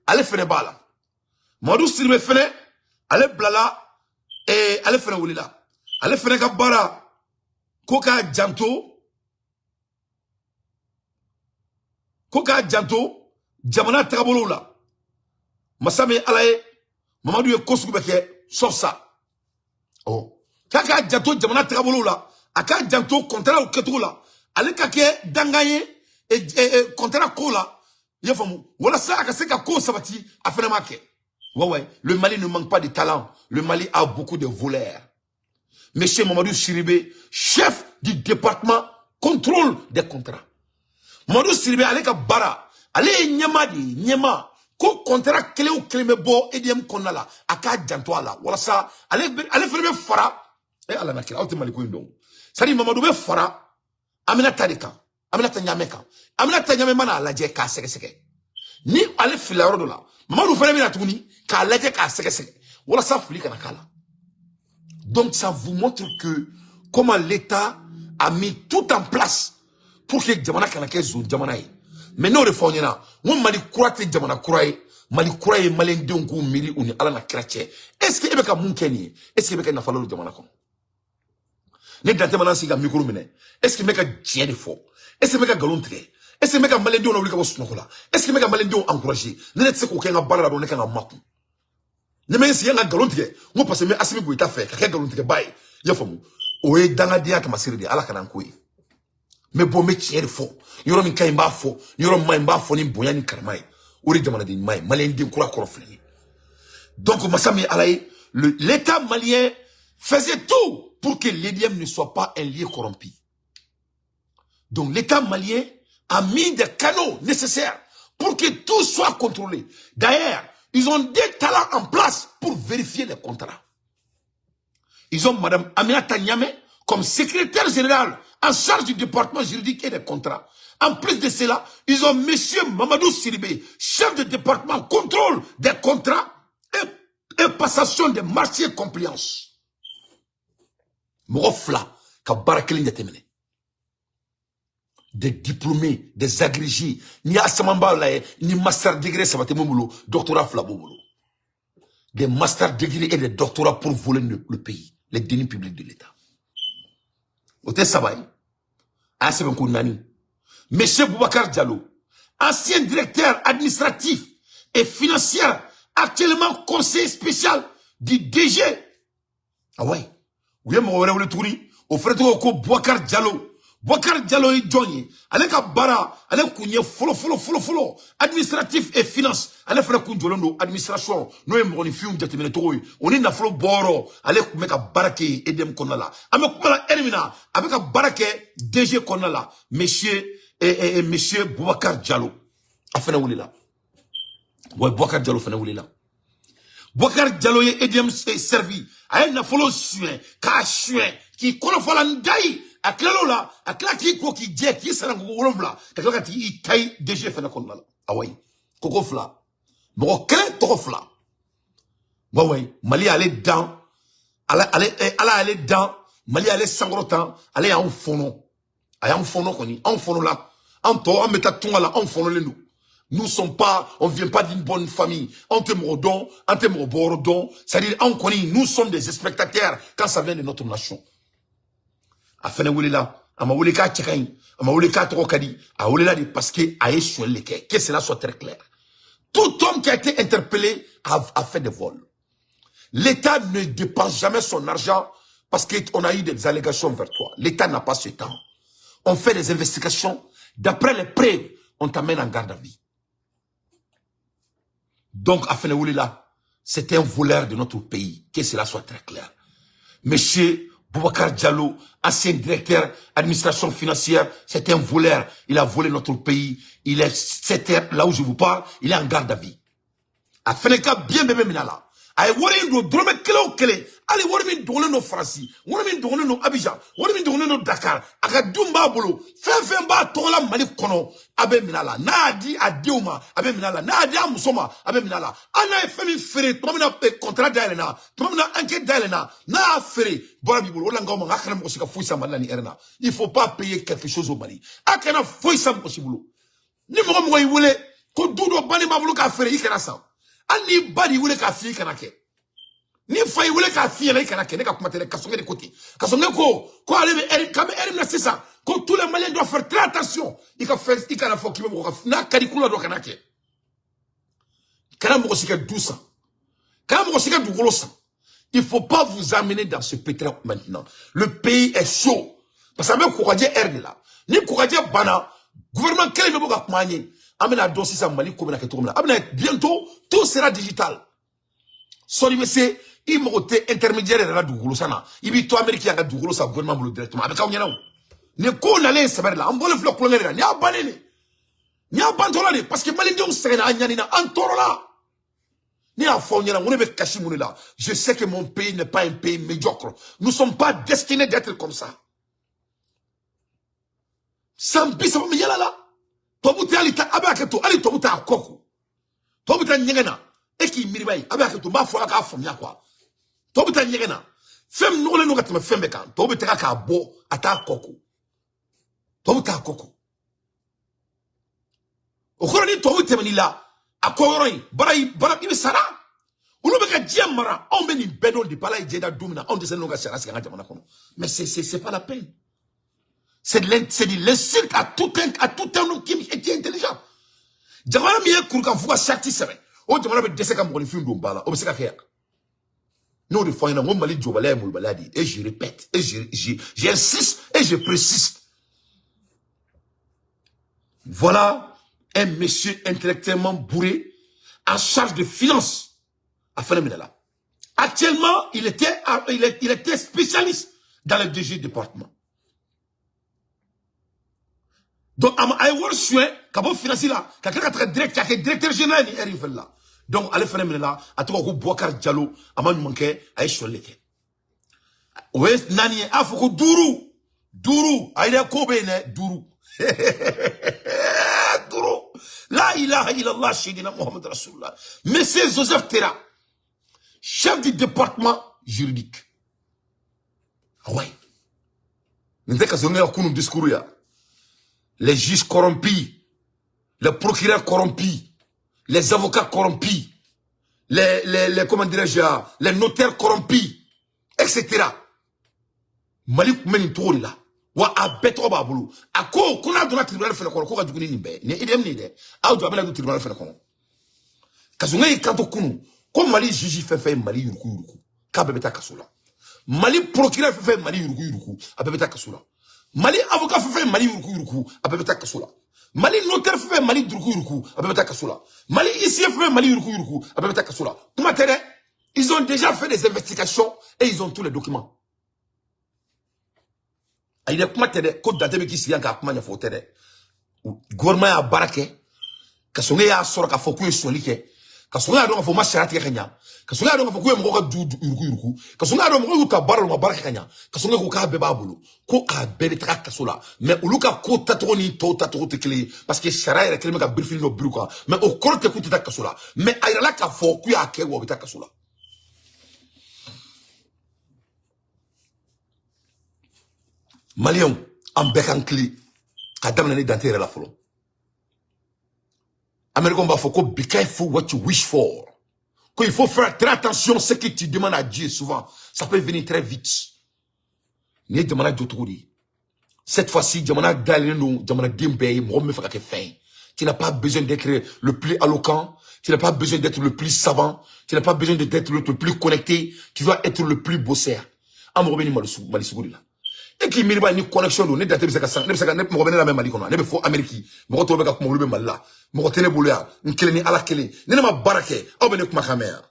[SPEAKER 1] ale fɛnɛ b'a la. Mamadou Sidibé fɛnɛ, ale bilala, ale fɛnɛ wulila. Ale fɛnɛ ka baara, ko k'a janto, ko k'a janto jamana tagabolow la. Masa min ye Ala ye, Mamadu ye ko sugu bɛɛ kɛ, sauf ça. Ɔ, k'a k'a janto jamana tagabolow la, a k'a janto contrat kɛcogo la, ale ka kɛ dangan ye contrat ko la, i y'a faamu, walasa a ka se ka ko sabati, a fɛnɛ m'a kɛ. Ouais, le Mali ne manque pas de talent. Le Mali a beaucoup de voleurs. Monsieur Mamadou Sidibé, chef du département contrôle des contrats. Mamadou Sidibé, ale ka baara, ale ye ɲɛma de ye, ɲɛma. Ko contrat kelen o kelen bɛ bɔ EDM kɔnɔna la, a k'a janto a la, walasa ale fɛnɛ bɛ fara. Ala na kira, aw tɛ Mali ko in dɔn. C'est à dire Mamadou bɛ fara Aminata de kan, Aminata Ɲamɛ kan. Aminata Ɲamɛ mana a lajɛ k'a sɛgɛsɛgɛ. Ni ale filila yɔrɔ dɔ la, Mamadou fɛnɛ bɛ na tuguni k'a lajɛ k'a sɛgɛsɛgɛ, walasa fili kana k'a la. Donc ça vous montre que comment l'État a mis tout en place pour que jamana kana kɛ zon jamana ye. Mais n'o de fɔ aw ɲɛna, n ko Mali kura tɛ jamana kura ye. Mali kura ye maliyɛndenw k'u miiri u ni Ala na kira cɛ. Est ce que e bɛ ka mun kɛ nin ye? Est ce que e bɛ ka nafa lon jamana kɔnɔ? Ne dantɛ mana sigi ka micro minɛ, est ce que n bɛ ka tiɲɛ de fɔ? Est ce que n bɛ ka nkalon tigɛ? Est ce que n bɛ ka maliyɛndenw lawuli ka bɔ sunɔgɔ la? Est ce que n bɛ ka maliyɛndenw encourager? Ne tɛ se k'o kɛ n ka baara la dɔrɔn, ne kan ka makun. Ne bɛ n sigi n ka nkalon tigɛ, n ko parce que n bɛ Assimi Goïta fɛ ka kɛ nkalon tigɛba ye. I y'a faamu? O ye dangadenya taamasere de ye, Ala kana n ko ye. N bɛ bɔ, n bɛ tiɲɛ de fɔ. Yɔrɔ min ka ɲi, n b'a fɔ. Yɔrɔ min ma ɲi, n b'a fɔ ni bonya ni karama ye. O de ye jamanaden ɲuman ye, maliyɛnden kura kɔrɔ filɛ nin ye. Donc masa min ye Ala ye, l'État malien faisait tout pour que l'EDM ne soit pas un lieu corrompu. Donc l'État malien a mis des canaux nécessaires pour que tout soit contrôlé. D'ailleurs, ils ont des talents en place pour vérifier les contrats. Ils ont Madame Aminata Niamé comme secrétaire général en charge du département juridique et des contrats. En plus de cela, ils ont Monsieur Mamadou Sidibé, chef de département contrôle des contrats et passation des marchés compliance. Mɔgɔ fila ka baara kelen jateminɛ. Des diplômés, des agrégés. N'i y'a caman b'a la ye, ni master degré saba tɛ mun bolo, doctorat fila b'o bolo. Des master degrés et des doctorats pour voler le pays, les deniers publics de l'État. O tɛ saba ye, a y'a sɛbɛn ko naani. Monsieur Boubacar Diallo, ancien directeur administratif et financier, actuellement conseiller spécial du DG. Ah ouais, u ye mɔgɔ wɛrɛ wele tuguni, o fɛnɛ tɔgɔ ko Boubacar Diallo. Boubacar Diallo ye jɔn ye? Ale ka baara, ale kun ye fɔlɔ fɔlɔ fɔlɔ fɔlɔ administratif et finance. Ale fɛnɛ kun jɔlen don administration, n'o ye mɔgɔninfinw jateminɛ cogo ye, o ni nafolo bɔyɔrɔ. Ale kun bɛ ka baara kɛ EDM kɔnɔna la. An bɛ kuma la ɛri min na, a bɛ ka baara kɛ DG kɔnɔna la. Monsieur Boubacar Diallo, a fɛnɛ wulila. Wa Boubacar Diallo fɛnɛ wulila. Boubacar Diallo ye EDM servi, a ye nafolo suɲɛ k'a suɲɛ k'i kɔnɔfɔla n da ye. A tilal'o la, a tila k'i ko k'i jɛ k'i sara koko 7, ka tila ka t'i tayi DG fɛnɛ kɔnɔna la. Awa ye koko fila, mɔgɔ kelen tɔgɔ fila. Wa Mali y'ale dan, ala ale ala y'ale dan, Mali y'ale sankɔrɔta, ale y'anw fɔnɔ, a y'anw fɔnɔ kɔni, anw fɔnɔ la, an tɔ an bɛ taa tunga la, anw fɔnɔlen don. Nous sommes pas, on vient pas d'une bonne famille. An tɛ mɔgɔ dɔn, an tɛ mɔgɔ bɔyɔrɔ dɔn. C'est-à-dire, anw kɔni, nous sommes des spectateurs quand ça vient de notre nation. A fɛnɛ welela, a ma wele k'a cɛ ka ɲi, a ma wele k'a tɔgɔ ka di, a welela de parce que a ye sonyali de kɛ. Que cela soit très clair. Tout homme qui a été interpellé a fait des vols. L'État ne dépense jamais son argent parce qu'on a eu des allégations vers toi. L'État n'a pas ce temps. On fait des investigations. D'après les preuves, on t'amène en garde à vue. Donc, a fɛnɛ welela, c'est un voleur de notre pays. Que cela soit très clair. Monsieur Boubacar Diallo, ancien directeur administration financière, c'est un voleur. Il a volé notre pays. Il est, c'était là où je vous parle, il est en garde à vue. A fɛnɛ ka bien bɛɛ bɛ minɛ a la. A ye wari in don dɔrɔmɛ kelen o kelen, hali wari min dogolen don Faransi, wari min dogolen don Abidjan, wari min dogolen don Dakar, a ka dun b'a bolo, fɛn fɛn b'a tɔgɔ la Mali kɔnɔ, a bɛ minɛ a la. N'a y'a di a denw ma, a bɛ minɛ a la. N'a y'a di a muso ma, a bɛ minɛ a la. Hali n'a ye fɛn min feere tuma min na contrat dayɛlɛnna, tuma min na enquête dayɛlɛnna, n'a y'a feere, bɔra b'i bolo. O de la n k'aw ma, k'a kana mɔgɔ si ka foyi san Mali la ni heure in na. Il faut pas payer quelque chose au Mali. A kana foyi san mɔgɔ si bolo. Ni mɔgɔ mɔgɔ y'i wele ko du dɔ banni b'a bolo k'a feere, i kana san. Hali n'i ba de y'i wele k'a f'i ye, i kana kɛ. Ni fa y'i wele k'a f'i ɲɛna, i kana kɛ. Ne ka kuma tɛ dɛ, Kasɔnkɛ de ko ten. Kasɔnkɛ ko ko ale bɛ ɛri, k'an bɛ ɛri min na sisan, ko tous les Maliens doivent faire très attention. I ka fɛn, i kana fɔ k'i bɛ mɔgɔ ka, n'a ka di kulo dɔ, kana kɛ. Kana mɔgɔ si ka du san, kana mɔgɔ si ka dugukolo san. Il faut pas vous amener dans ce pétrin maintenant. Le pays est chaud parce que an bɛ kɔkɔjɛ ɛri de la. Ni kɔkɔjɛ banna, gouvernement kelen bɛ bɔ ka kuma an ye, an bɛna dɔn sisan Mali ko bɛna kɛ cogo min na. A bɛna bientôt, tout sera digital. Sɔɔni bɛ se, i mago tɛ intermédiaire yɛrɛ la dugukolo san na, i b'i to Amérique yan ka dugukolo san gouvernement bolo directement. A bɛ k'aw ɲɛna o. Nin ko nalen sɛbɛ de la, an bɔlen filɛ kulonkɛ de la. Nin y'a bannen de, nin y'a bantɔla de, parce que maliyɛndenw sɛgɛnna, an ɲanina, an tɔɔrɔla. Ne y'a fɔ aw ɲɛna n ko ne bɛ kasi mun de la. Je sais que mon pays n'est pas un pays médiocre. Nous sommes pas destinés d'être comme ça. San 30 min yɛlɛ la, tubabu tɛ hali ta, a bɛ hakɛ to, hali tubabu t'a kɔ ko tubabu tɛ ɲɛgɛn na. E k'i miiri ba ye, a bɛ hakɛ to, n b'a fɔ a k'a faamuya quoi. Tubabu tɛ ɲɛgɛn na, fɛn min nɔgɔlen don ka tɛmɛ fɛn bɛɛ kan, tubabu bɛ taga k'a bɔ, a t'a kɔ ko, tubabu t'a kɔ ko. O kɔrɔ, ni tubabu tɛmɛn'i la a kɔ yɔrɔ in bara, i bara, i bɛ sara. Olu bɛ ka diɲɛ mara, anw bɛ nin bɛɛ dɔn. Depuis Ala ye diɲɛ da don min na, anw dɛsɛlen don ka sariya sigi an ka jamana kɔnɔ. Mais c'est pas la peine. C'est de l'insulte à tout un homme qui est intelligent. Jamana min ye kurukanfu ka charte sɛbɛn, o jamana bɛ dɛsɛ ka mɔgɔninfin don ba la, o bɛ se ka kɛ yan? N'o de fɔ an ɲɛna n ko Mali jɔbaliya ye molobaliya de ye. Et je répète et j'insiste et je précise. Voilà un monsieur intellectuellement bourré en charge de finances a fɛnɛ minɛ la. Actuellement, il était spécialiste dans le DG département. Donc a ma, a ye wari suɲɛ ka bɔ finance la ka tila ka taga direct ka kɛ directeur général ni heure in fɛnɛ la. Donc ale fɛnɛ minɛ la, a tɔgɔ ko Boubacar Diallo. A ma ɲuman kɛ, a ye sonyali de kɛ. O ye naani ye. A fɔ ko duuru, duuru, ayi dɛ, ko bɛ yen dɛ, duuru, duuru. La ilaha illallah sayyidina Muhammad rasulullah. Monsieur Joseph Tera, chef du département juridique. Ah ouais, nin tɛ ka ne ka kunun discours ya. Les juges corrompus, les procureurs corrompus, les avocats corrompus, les comment dirais-je, les notaires corrompus, etc. Mali tun bɛ nin cogo de la wa, a bɛɛ tɔgɔ b'a bolo. A ko ko n'a donna tribunal fɛnɛ kɔnɔ, ko ka jugu ni nin bɛɛ ye. Nin ye IDM nin ye dɛ, aw jɔ, a bɛna don tribunal fɛnɛ kɔnɔ. Kasɔnkɛ y'i kanto kunun ko Mali juge fɛn fɛn ye Mali yuruku yuruku, k'a bɛɛ bɛ taa kaso la. Mali procureur fɛn fɛn ye Mali yuruku yuruku, a bɛɛ bɛ taa kaso la. Mali avocat fɛn fɛn ye Mali yuruku yuruku, a bɛɛ bɛ taa kaso la. Mali notaire fɛn fɛn ye Mali yuruku yuruku, a bɛɛ bɛ taa kaso la. Mali huissier fɛn fɛn ye Mali yuruku yuruku, a bɛɛ bɛ taa kaso la. Kuma tɛ dɛ. Ils ont déjà fait des investigations et ils ont tous les documents. Ayi dɛ, kuma tɛ dɛ, ko Dante bɛ k'i sigi yan k'a kuma ɲɛfɔ, o tɛ dɛ. Gouvernement y'a baara kɛ. Kasɔnkɛ y'a sɔrɔ k'a fɔ k'u ye sonyali kɛ. Kasɔnkɛ y'a dɔn k'a fɔ u ma sariya tigɛ ka ɲa. Kasɔnkɛ y'a dɔn k'a fɔ k'u ye mɔgɔw ka du yuruku yuruku. Kasɔnkɛ y'a dɔn mɔgɔw y'u ka baara la, u ma baara kɛ ka ɲa. Kasɔnkɛ ko k'a bɛɛ b'a bolo, ko a bɛɛ bɛ taga kaso la. Mais olu ka ko tacogo ni tɔw tacogo tɛ kelen ye, parce que sariya yɛrɛ kɛlen bɛ ka birifini dɔ biri u kan. Mais o kɔrɔ tɛ k'u tɛ taa kaso la. Mais a yirala k'a fɔ k'u y'a kɛ, wa u bɛ taa kaso la. Maliyɛnw, an bɛɛ k'an kilen ka daminɛ ni Dante yɛrɛ la fɔlɔ. Américain b'a fɔ ko be careful what you wish for. Qu'il faut faire très attention ce que tu demandes à Dieu souvent. Ça peut venir très vite. Ni ye jamana jɔ cogo di ye? Cette fois-ci, jamana dayɛlɛlen don jamanaden bɛɛ ye, mɔgɔ min bɛ fɛ ka kɛ fɛn ye. Tu n'as pas besoin d'être le plus éloquent, tu n'as pas besoin d'être le plus savant, tu n'as pas besoin d'être le plus connecté, tu dois être le plus bosseur. An mago bɛ ni Mali sugu Mali sugu de la. E k'i miiri ba ni connexion don, ne date bɛ se ka san, ne bɛ se ka ne mɔgɔ bɛ ne lamɛn Mali kɔnɔ, ne bɛ fɔ Amérique, mɔgɔ tɔw bɛ ka kuma olu bɛ Mali la, mɔgɔ tɛ ne bolo yan, n kelen ni Ala kelen. Ni ne ma baara kɛ, aw bɛ ne kumakan mɛn yan.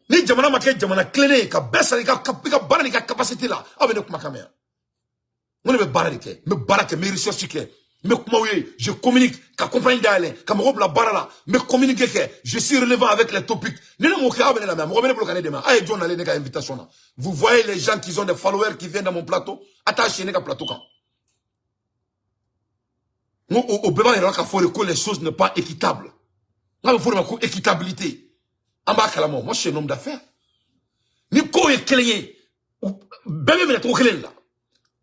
[SPEAKER 1] Ni jamana ma kɛ jamana tilennen ye ka bɛɛ sara i ka baara n'i ka capacité la, aw bɛ ne kumakan mɛn yan. N ko ne bɛ baara de kɛ, n bɛ baara kɛ, n bɛ recherche kɛ, n bɛ kumaw ye, je communique, ka compagnie dayɛlɛ, ka mɔgɔw bila baara la, n bɛ communiquer kɛ, je suis relevant avec les topics. Ni ne m'o kɛ, aw bɛ ne lamɛn, mɔgɔ bɛ ne bolo ka ne dɛmɛ. A ye jɔn nalen ne ka invitation na? Vous voyez les gens qui ont des followers qui viennent dans mon plateau, a t'a si ne ka plateau kan. N ko o bɛɛ b'a yira k'a fɔ de ko les choses n'est pas équitable. N k'a bɛ fɔ o de ma ko équitabilité. An b'a kalama, moi je suis un homme d'affaires. Ni ko ye kelen ye, bɛɛ bɛ minɛ cogo kelen de la.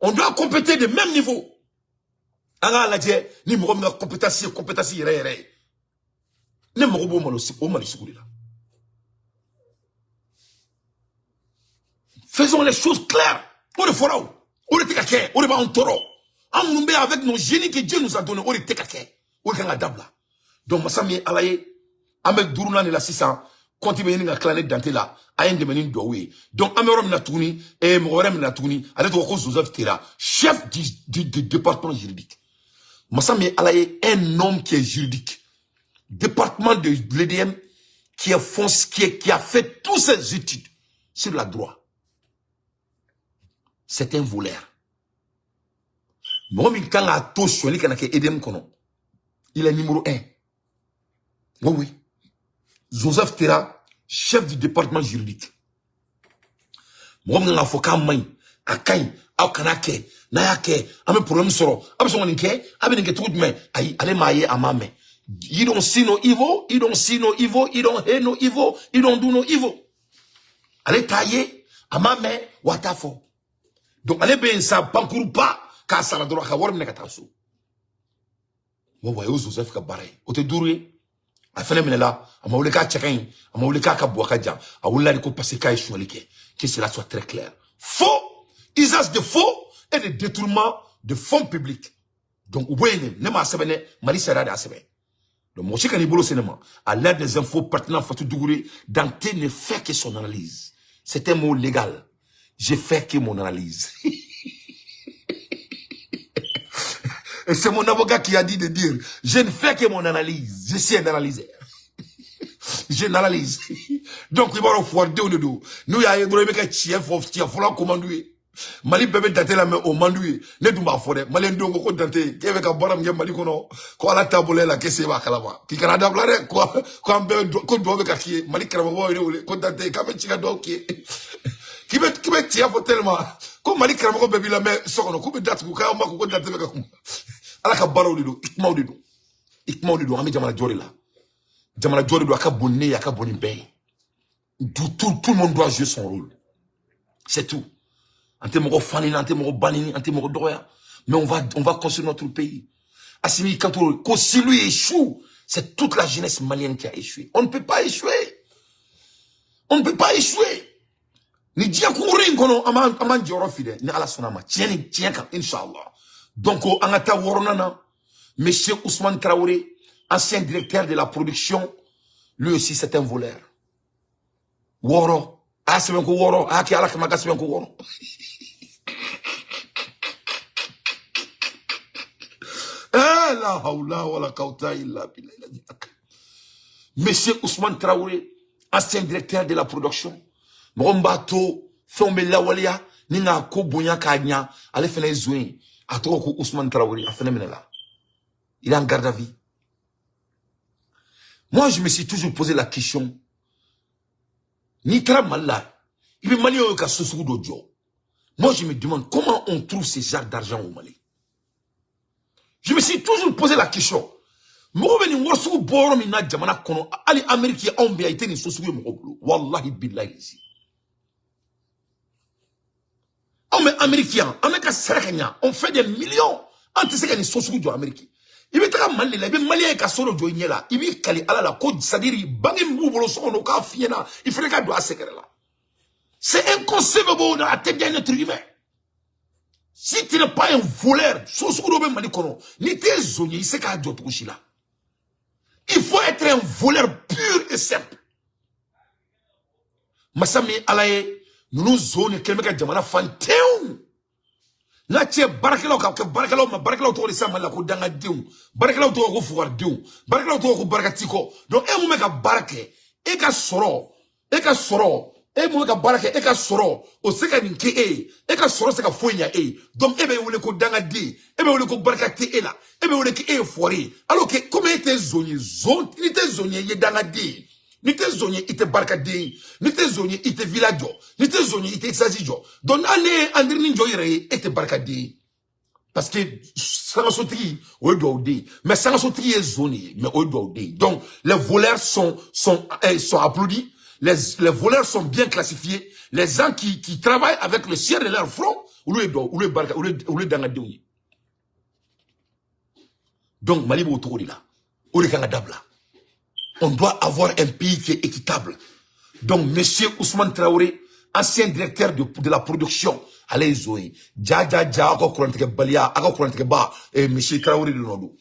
[SPEAKER 1] On doit compéter de même niveau. An k'a lajɛ ni mɔgɔ min ka compétence ye compétence yɛrɛ yɛrɛ ye. Ne mago b'o malo o Mali sugu de la. Faisons les choses claires. O de fɔra o. O de tɛ ka kɛ. O de b'anw tɔɔrɔ. An minnu bɛ avec nos génies que Dieu nous a donné, o de tɛ ka kɛ. O de kan ka dabila. Donc masa min ye Ala ye, an bɛ duurunan de la sisan. Compte bɛ ɲini ka tila ne dante la. A ye n dɛmɛ ni duwawu ye. Donc an bɛ yɔrɔ min na tuguni, mɔgɔ wɛrɛ min na tuguni, ale tɔgɔ ko Joseph Tera, chef du département juridique. Masa min ye Ala ye, un homme qui est juridique. Département de l'EDM qui est fonce, qui a fait toutes ses études sur la droit. C'est un voleur. Mɔgɔ min kan k'a to sonyali kana kɛ EDM kɔnɔ, il est numéro 1. Oui, oui. Joseph Tera, chef du département juridique. Mɔgɔ min kan k'a fɔ k'a man ɲi, a ka ɲi, aw kana kɛ, n'a y'a kɛ, an bɛ problème sɔrɔ, a bɛ sɔn ka nin kɛ, a bɛ nin kɛ cogo jumɛn? Ayi, ale m'a ye, a m'a mɛn. You don't see no evil, you don't see no evil, you don't hear no evil, you don't do no evil. Ale t'a ye, a m'a mɛn, wa a t'a fɔ. Donc ale bɛ yen sa bankuruba k'a sara dɔrɔn a ka wari minɛ ka taa so. Wa wa o Joseph ka baara ye. O tɛ duuru ye. A fɛnɛ minɛla, a ma wuli k'a cɛ ka ɲi, a ma wuli k'a ka bon a ka jan, a wulila de ko parce que k'a ye sonyali kɛ. Que cela soit très clair. Faux, usage de faux et de détournement de fonds publics. Donc u bɔ yen de, ne m'a sɛbɛn dɛ, Mali sariya de y'a sɛbɛn. Donc mɔgɔ si kan'i bolo se ne ma. À l'aide des infos pertinentes, Fatou Dougouré, Dante ne fait que son analyse. C'est un mot légal. J'ai fait que mon analyse. Et c'est mon avocat qui a dit de dire, je ne fais que mon analyse. Je suis un analyseur. Je n'analyse. Donc, il va y avoir deux de deux. Nous, il y a un droit de tiɲɛ fɔ tiɲɛ fɔlɔ commande ye. Mali bɛɛ bɛ Dante lamɛn o man d'u ye. Ne dun b'a fɔ dɛ, Maliyɛn denw ko ko Dante k'e bɛ ka baara min kɛ Mali kɔnɔ, ko Ala taabolo e la k'e se b'a kalama. K'i kana dabila dɛ, ko an bɛɛ ko duwawu bɛ ka k'i ye. Mali karamɔgɔw ye ne wele ko Dante k'an bɛ ci ka duwawu k'i ye. K'i bɛ tiɲɛ fɔ tellement ko Mali karamɔgɔ bɛɛ b'i lamɛn so kɔnɔ k'u bɛ datugu k'aw ma ko Dante bɛ ka kuma. Ala ka baaraw de don, i kumaw de don. I kumaw de don, an bɛ jamana jɔ de la. Jamana jɔ de don, a ka bon ni ne ye, a ka bon ni bɛɛ ye. Tout le monde doit jouer son rôle. C'est tout. An tɛ mɔgɔ fa neni, an tɛ mɔgɔ ba neni, an tɛ mɔgɔ dɔgɔya. Mais on va construire notre pays. Assimi Kanto, ko si lui échoue, c'est toute la jeunesse malienne qui a échoué. On ne peut pas échouer. On ne peut pas échouer. Ni diɲɛ kunkurunin in kɔnɔ, an b'an jɔyɔrɔ fi dɛ, ni Ala sɔnna a ma. Tiɲɛ ni tiɲɛ kan, inshallah. Donc, an ka taa wɔɔrɔnan na, Monsieur Ousmane Traoré, ancien directeur de la production, lui aussi c'est un voleur. Wɔɔrɔ, a y'a sɛbɛn ko wɔɔrɔ, a y'a kɛ Ala kama a ka sɛbɛn ko wɔɔrɔ. Eh, la hawla wala quwwata illa billah. Monsieur Ousmane Traoré, ancien directeur de la production, mɔgɔ min b'a to fɛnw bɛ lawaleya ni k'a ko bonya k'a ɲa, ale fɛnɛ ye zon ye. A tɔgɔ ko Ousmane Traoré, a fɛnɛ minɛla. Il est en garde à vue. Moi, je me suis toujours posé la question. N'i taara Mali la, i bɛ Maliyɛnw ye ka so sugu dɔ jɔ. Moi, je me demande comment on trouve ce genre d'argent au Mali. Je me suis toujours posé la question. Mɔgɔ bɛ nin wari sugu bɔ yɔrɔ min na jamana kɔnɔ, hali Amérique anw bɛ yan, i tɛ nin so sugu ye mɔgɔ bolo. Wallahi billahi. Anw bɛ Amérique yan, an bɛ ka sara ka ɲa, on fait des millions. An tɛ se ka nin so sugu jɔ Amérique. I bɛ taga Mali de la, i bɛ malien ye ka so dɔ jɔ i ɲɛ la, i b'i kali Ala la ko, c'est à dire, banque min b'u bolo so kɔnɔ, u k'a f'i ɲɛna, i fana ka don a sɛgɛrɛ la. C'est inconcevable dans la tête d'un être humain. Si tu n'es pas un voleur, so sugu dɔ bɛ Mali kɔnɔ, n'i tɛ zon ye, i se k'a jɔ cogo si la. Il faut être un voleur pur et simple. Masa min Ala ye, ninnu zon de kɛlen bɛ ka jamana fantenw n'a cɛ baarakɛlaw ka kɛ baarakɛlaw ma. Baarakɛlaw tɔgɔ de sa Mali la ko dangadenw, baarakɛlaw tɔgɔ ko fugaridenw, baarakɛlaw tɔgɔ ko barikati kɔ. Donc e mun bɛ ka baara kɛ, e ka sɔrɔ, e ka sɔrɔ, e mun bɛ ka baara kɛ, e ka sɔrɔ o se ka nin kɛ e ye, e ka sɔrɔ se ka foyi ɲɛ e ye. Donc e bɛ wele ko dangaden, e bɛ wele ko barika tɛ e la, e bɛ wele ko e ye fɔri ye, alors que komi e tɛ zon ye, zon, n'i tɛ zon ye, i ye dangaden ye. N'i tɛ zon ye, i tɛ barikaden ye. N'i tɛ zon ye, i tɛ villa jɔ. N'i tɛ zon ye, i tɛ étage jɔ. Donc hali ne ye andirini jɔ i yɛrɛ ye, e tɛ barikaden ye, parce que sangasotigi, o ye dugawuden ye, mais sangasotigi ye zon de ye, mais o ye dugawuden ye. Donc les voleurs sont applaudis, les voleurs sont bien classifiés, les gens qui travaillent avec le ciel de leur front, olu ye dugawu, olu ye barika, olu ye dangadenw ye. Donc Mali b'o cogo de la, o de kan ka dabila. On doit avoir un pays qui est équitable. Donc, monsieur Ousmane Traoré, ancien directeur de la production, ale ye zon ye. Ja, ja, ja, aw ka kurantigɛbaliya, aw ka kurantigɛba, monsieur Traoré de nɔ don.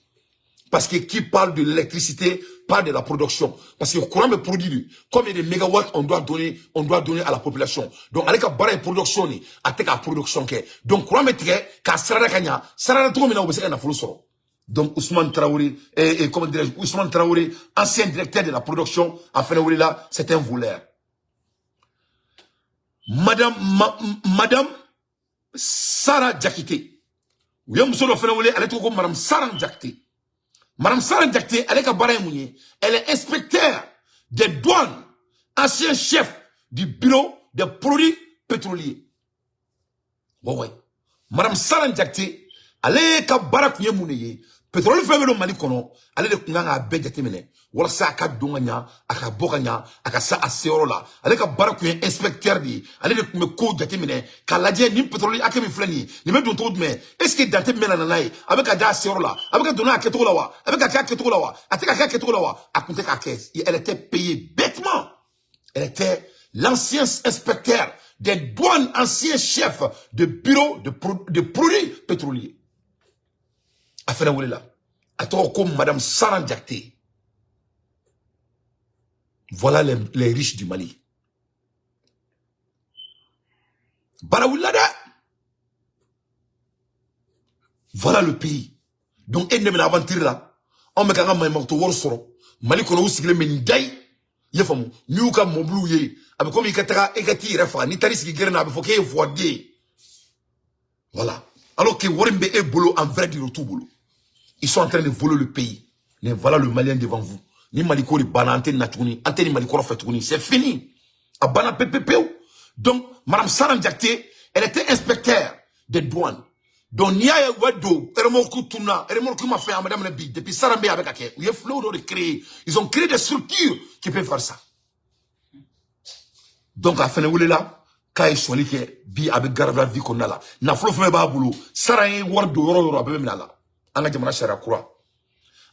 [SPEAKER 1] Parce que qui parle de l'électricité parle de la production. Parce que courant bɛ produire, combien de mégawatts on doit donner à la population. Donc, ale ka baara ye production de, a tɛ ka production kɛ. Donc, courant bɛ tigɛ k'a sarada ka ɲa, sarada cogo min na, u bɛ se ka nafolo sɔrɔ. Donc Ousmane Traoré, et comment dirais-je, Ousmane Traoré, ancien directeur de la production, a fɛnɛ wulila, c'est un voleur. Madame Sarah Diakité. U ye muso dɔ fɛnɛ wele, ale tɔgɔ ko Madame Sarah Diakité. Madame Sarah Diakité, ale ka baara ye mun ye? Elle est inspecteur des douanes, ancien chef du bureau des produits pétroliers. Ouais. Madame Sarah Diakité, ale ka baara tun ye mun de ye? Pétrole fɛn bɛ don Mali kɔnɔ, ale de tun kan k'a bɛɛ jateminɛ walasa a ka don ka ɲa, a ka bɔ ka ɲa, a ka se a seyɔrɔ la. Ale ka baara tun ye inspecteur de ye. Ale de tun bɛ kow jateminɛ k'a lajɛ, nin pétrole hakɛ min filɛ nin ye, nin bɛ don cogo jumɛn? Est ce que dante min bɛ na n'a ye, a bɛ ka da a seyɔrɔ la, a bɛ ka don n'a kɛcogo la wa, a bɛ ka kɛ a kɛcogo la wa, a tɛ ka kɛ a kɛcogo la wa? A tun tɛ k'a kɛ. Elle était payée bêtement. Elle était l'ancien inspecteur des douanes, ancien chef de bureau de produits pétroliers. A fɛnɛ wulila, a tɔgɔ ko Madame Saran Diakité. Voilà les riches du Mali. Baara wulila dɛ. Voilà le pays. Donc e ne bɛna aventure la, anw bɛ k'an ka maɲumanko wari sɔrɔ Mali kɔnɔ, u sigilen bɛ nin dayi, i y'a faamu? N'i y'u ka mɔbiliw ye, a bɛ komi i ka taga i ka t'i yɛrɛ faga. N'i taar'i sigi gɛrɛn na, a bɛ fɔ k'e ye fuwaden ye. Voilà, alors que wari min bɛ e bolo, en vrai dire, o t'u bolo. Ils sont en train de voler le pays. Mais voilà le Malien devant vous. Ni Mali ko de banna, an tɛ na tuguni, an tɛ ni Mali kɔrɔ fɛ tuguni. C'est fini, a banna pewu pewu. Donc Madame Saran Diakité, elle était inspecteur des douanes. Donc n'i y'a ye u bɛ don remorque tunna, remorque ma fɛn, a ma daminɛ bi. Depuis Saran bɛ yen, a bɛ ka kɛ. U ye flot dɔ de créer, ils ont créé des structures qui peuvent faire ça. Donc a fɛnɛ welela k'a ye sɔli kɛ. Bi a bɛ garde à vue kɔnɔna la. Nafolo fɛn b'a bolo, Saran ye wari don yɔrɔ o yɔrɔ, a bɛɛ bɛ minɛ a la. An ka jamana sariya kura,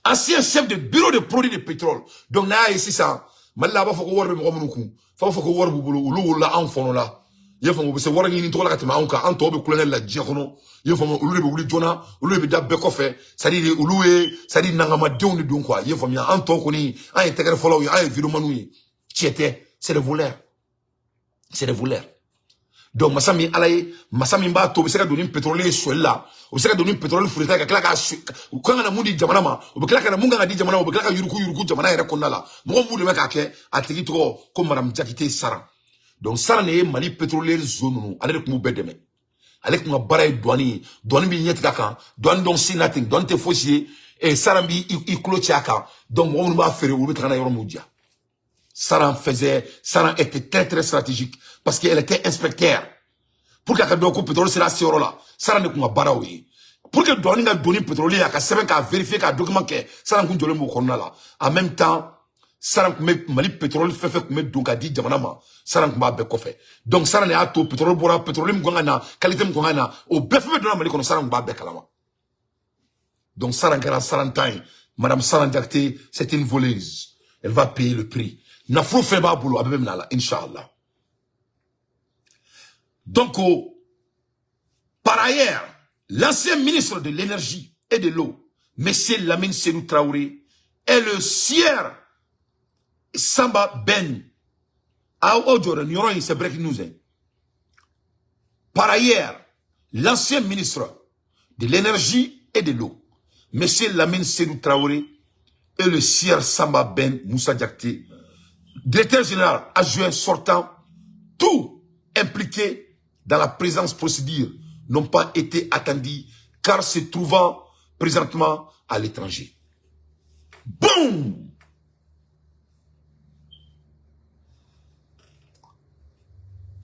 [SPEAKER 1] ancien chef de bureau de produits de pétrole. Donc n'a y'a ye sisan Mali la, a b'a fɔ ko wari bɛ mɔgɔ minnu kun, f'a b'a fɔ ko wari b'u bolo, olu wolola anw fɔlɔ la, i y'a faamu? U bɛ se wari ɲini tɔgɔ la ka tɛmɛ anw kan. An tɔw bɛ kulonkɛ la diɲɛ kɔnɔ, i y'a faamu? Olu de bɛ wuli joona, olu de bɛ da bɛɛ kɔfɛ, c'est à dire olu ye, c'est à dire nangamadenw de don quoi, i y'a faamuya? An tɔw kɔni, an ye tɛgɛrɛ fɔlɔw ye, an ye vidéomanw ye. Tiɲɛ tɛ, c'est des voleurs, c'est des voleurs. Donc masa min Ala ye, masa min b'a to u bɛ se ka don ni pétrole ye sɔli la, u bɛ se ka don ni pétrole furita ka tila k'a u kan ka na mun di jamana ma, u bɛ tila ka na mun kan ka di jamana ma, u bɛ tila ka yuruku yuruku jamana yɛrɛ kɔnɔna la. Mɔgɔ mun de bɛ k'a kɛ, a tigi tɔgɔ ko Madame Diakité Saran. Donc Saran de ye Mali pétrolier zone ninnu, ale de tun b'u bɛɛ dɛmɛ. Ale tun ka baara ye douane ye. Douane b'i ɲɛ tigɛ a kan, douane dɔn si nothing, douane tɛ fosi ye. Saran b'i i tulo ci a kan. Donc mɔgɔ minnu b'a feere, olu bɛ taga n'a yɔrɔ min diya. Saran était très très stratégique parce qu'elle était inspecteur. Pour que a ka dɔn ko pétrole sera se yɔrɔ la, Saran de kun ka baara o ye. Pour que douane ka don ni pétrole ye, a ka sɛbɛn k'a vérifier, k'a document kɛ, Saran kun jɔlen b'o kɔnɔna la. En même temps, Saran kun bɛ Mali pétrole fɛn fɛn kun bɛ don ka di jamana ma, Saran kun b'a bɛɛ kɔfɛ. Donc Saran de y'a to pétrole bɔra, pétrole min kan ka na, qualité min kan ka na, o bɛɛ fɛn fɛn donna Mali kɔnɔ, Saran kun b'a bɛɛ kalama. Donc Saran kɛra sarantan ye. Madame Saran Diakité, c'est une voleuse, elle va payer le prix. Nafolo fɛn b'a bolo, a bɛɛ bɛ minɛ a la, inchallah. Donc par ailleurs, l'ancien ministre de l'énergie et de l'eau, monsieur Lamine Seydou Traoré, et le sieur Samba Ben c'est breaking news. Hein. Par ailleurs, l'ancien ministre de l'énergie et de l'eau, monsieur Lamine Seydou Traoré, et le sieur Samba Ben Moussa Diakité, directeur général adjoint sortant, tout impliqué dans la présence procédure, n'ont pas été attendus car se trouvant présentement à l'étranger. Boum!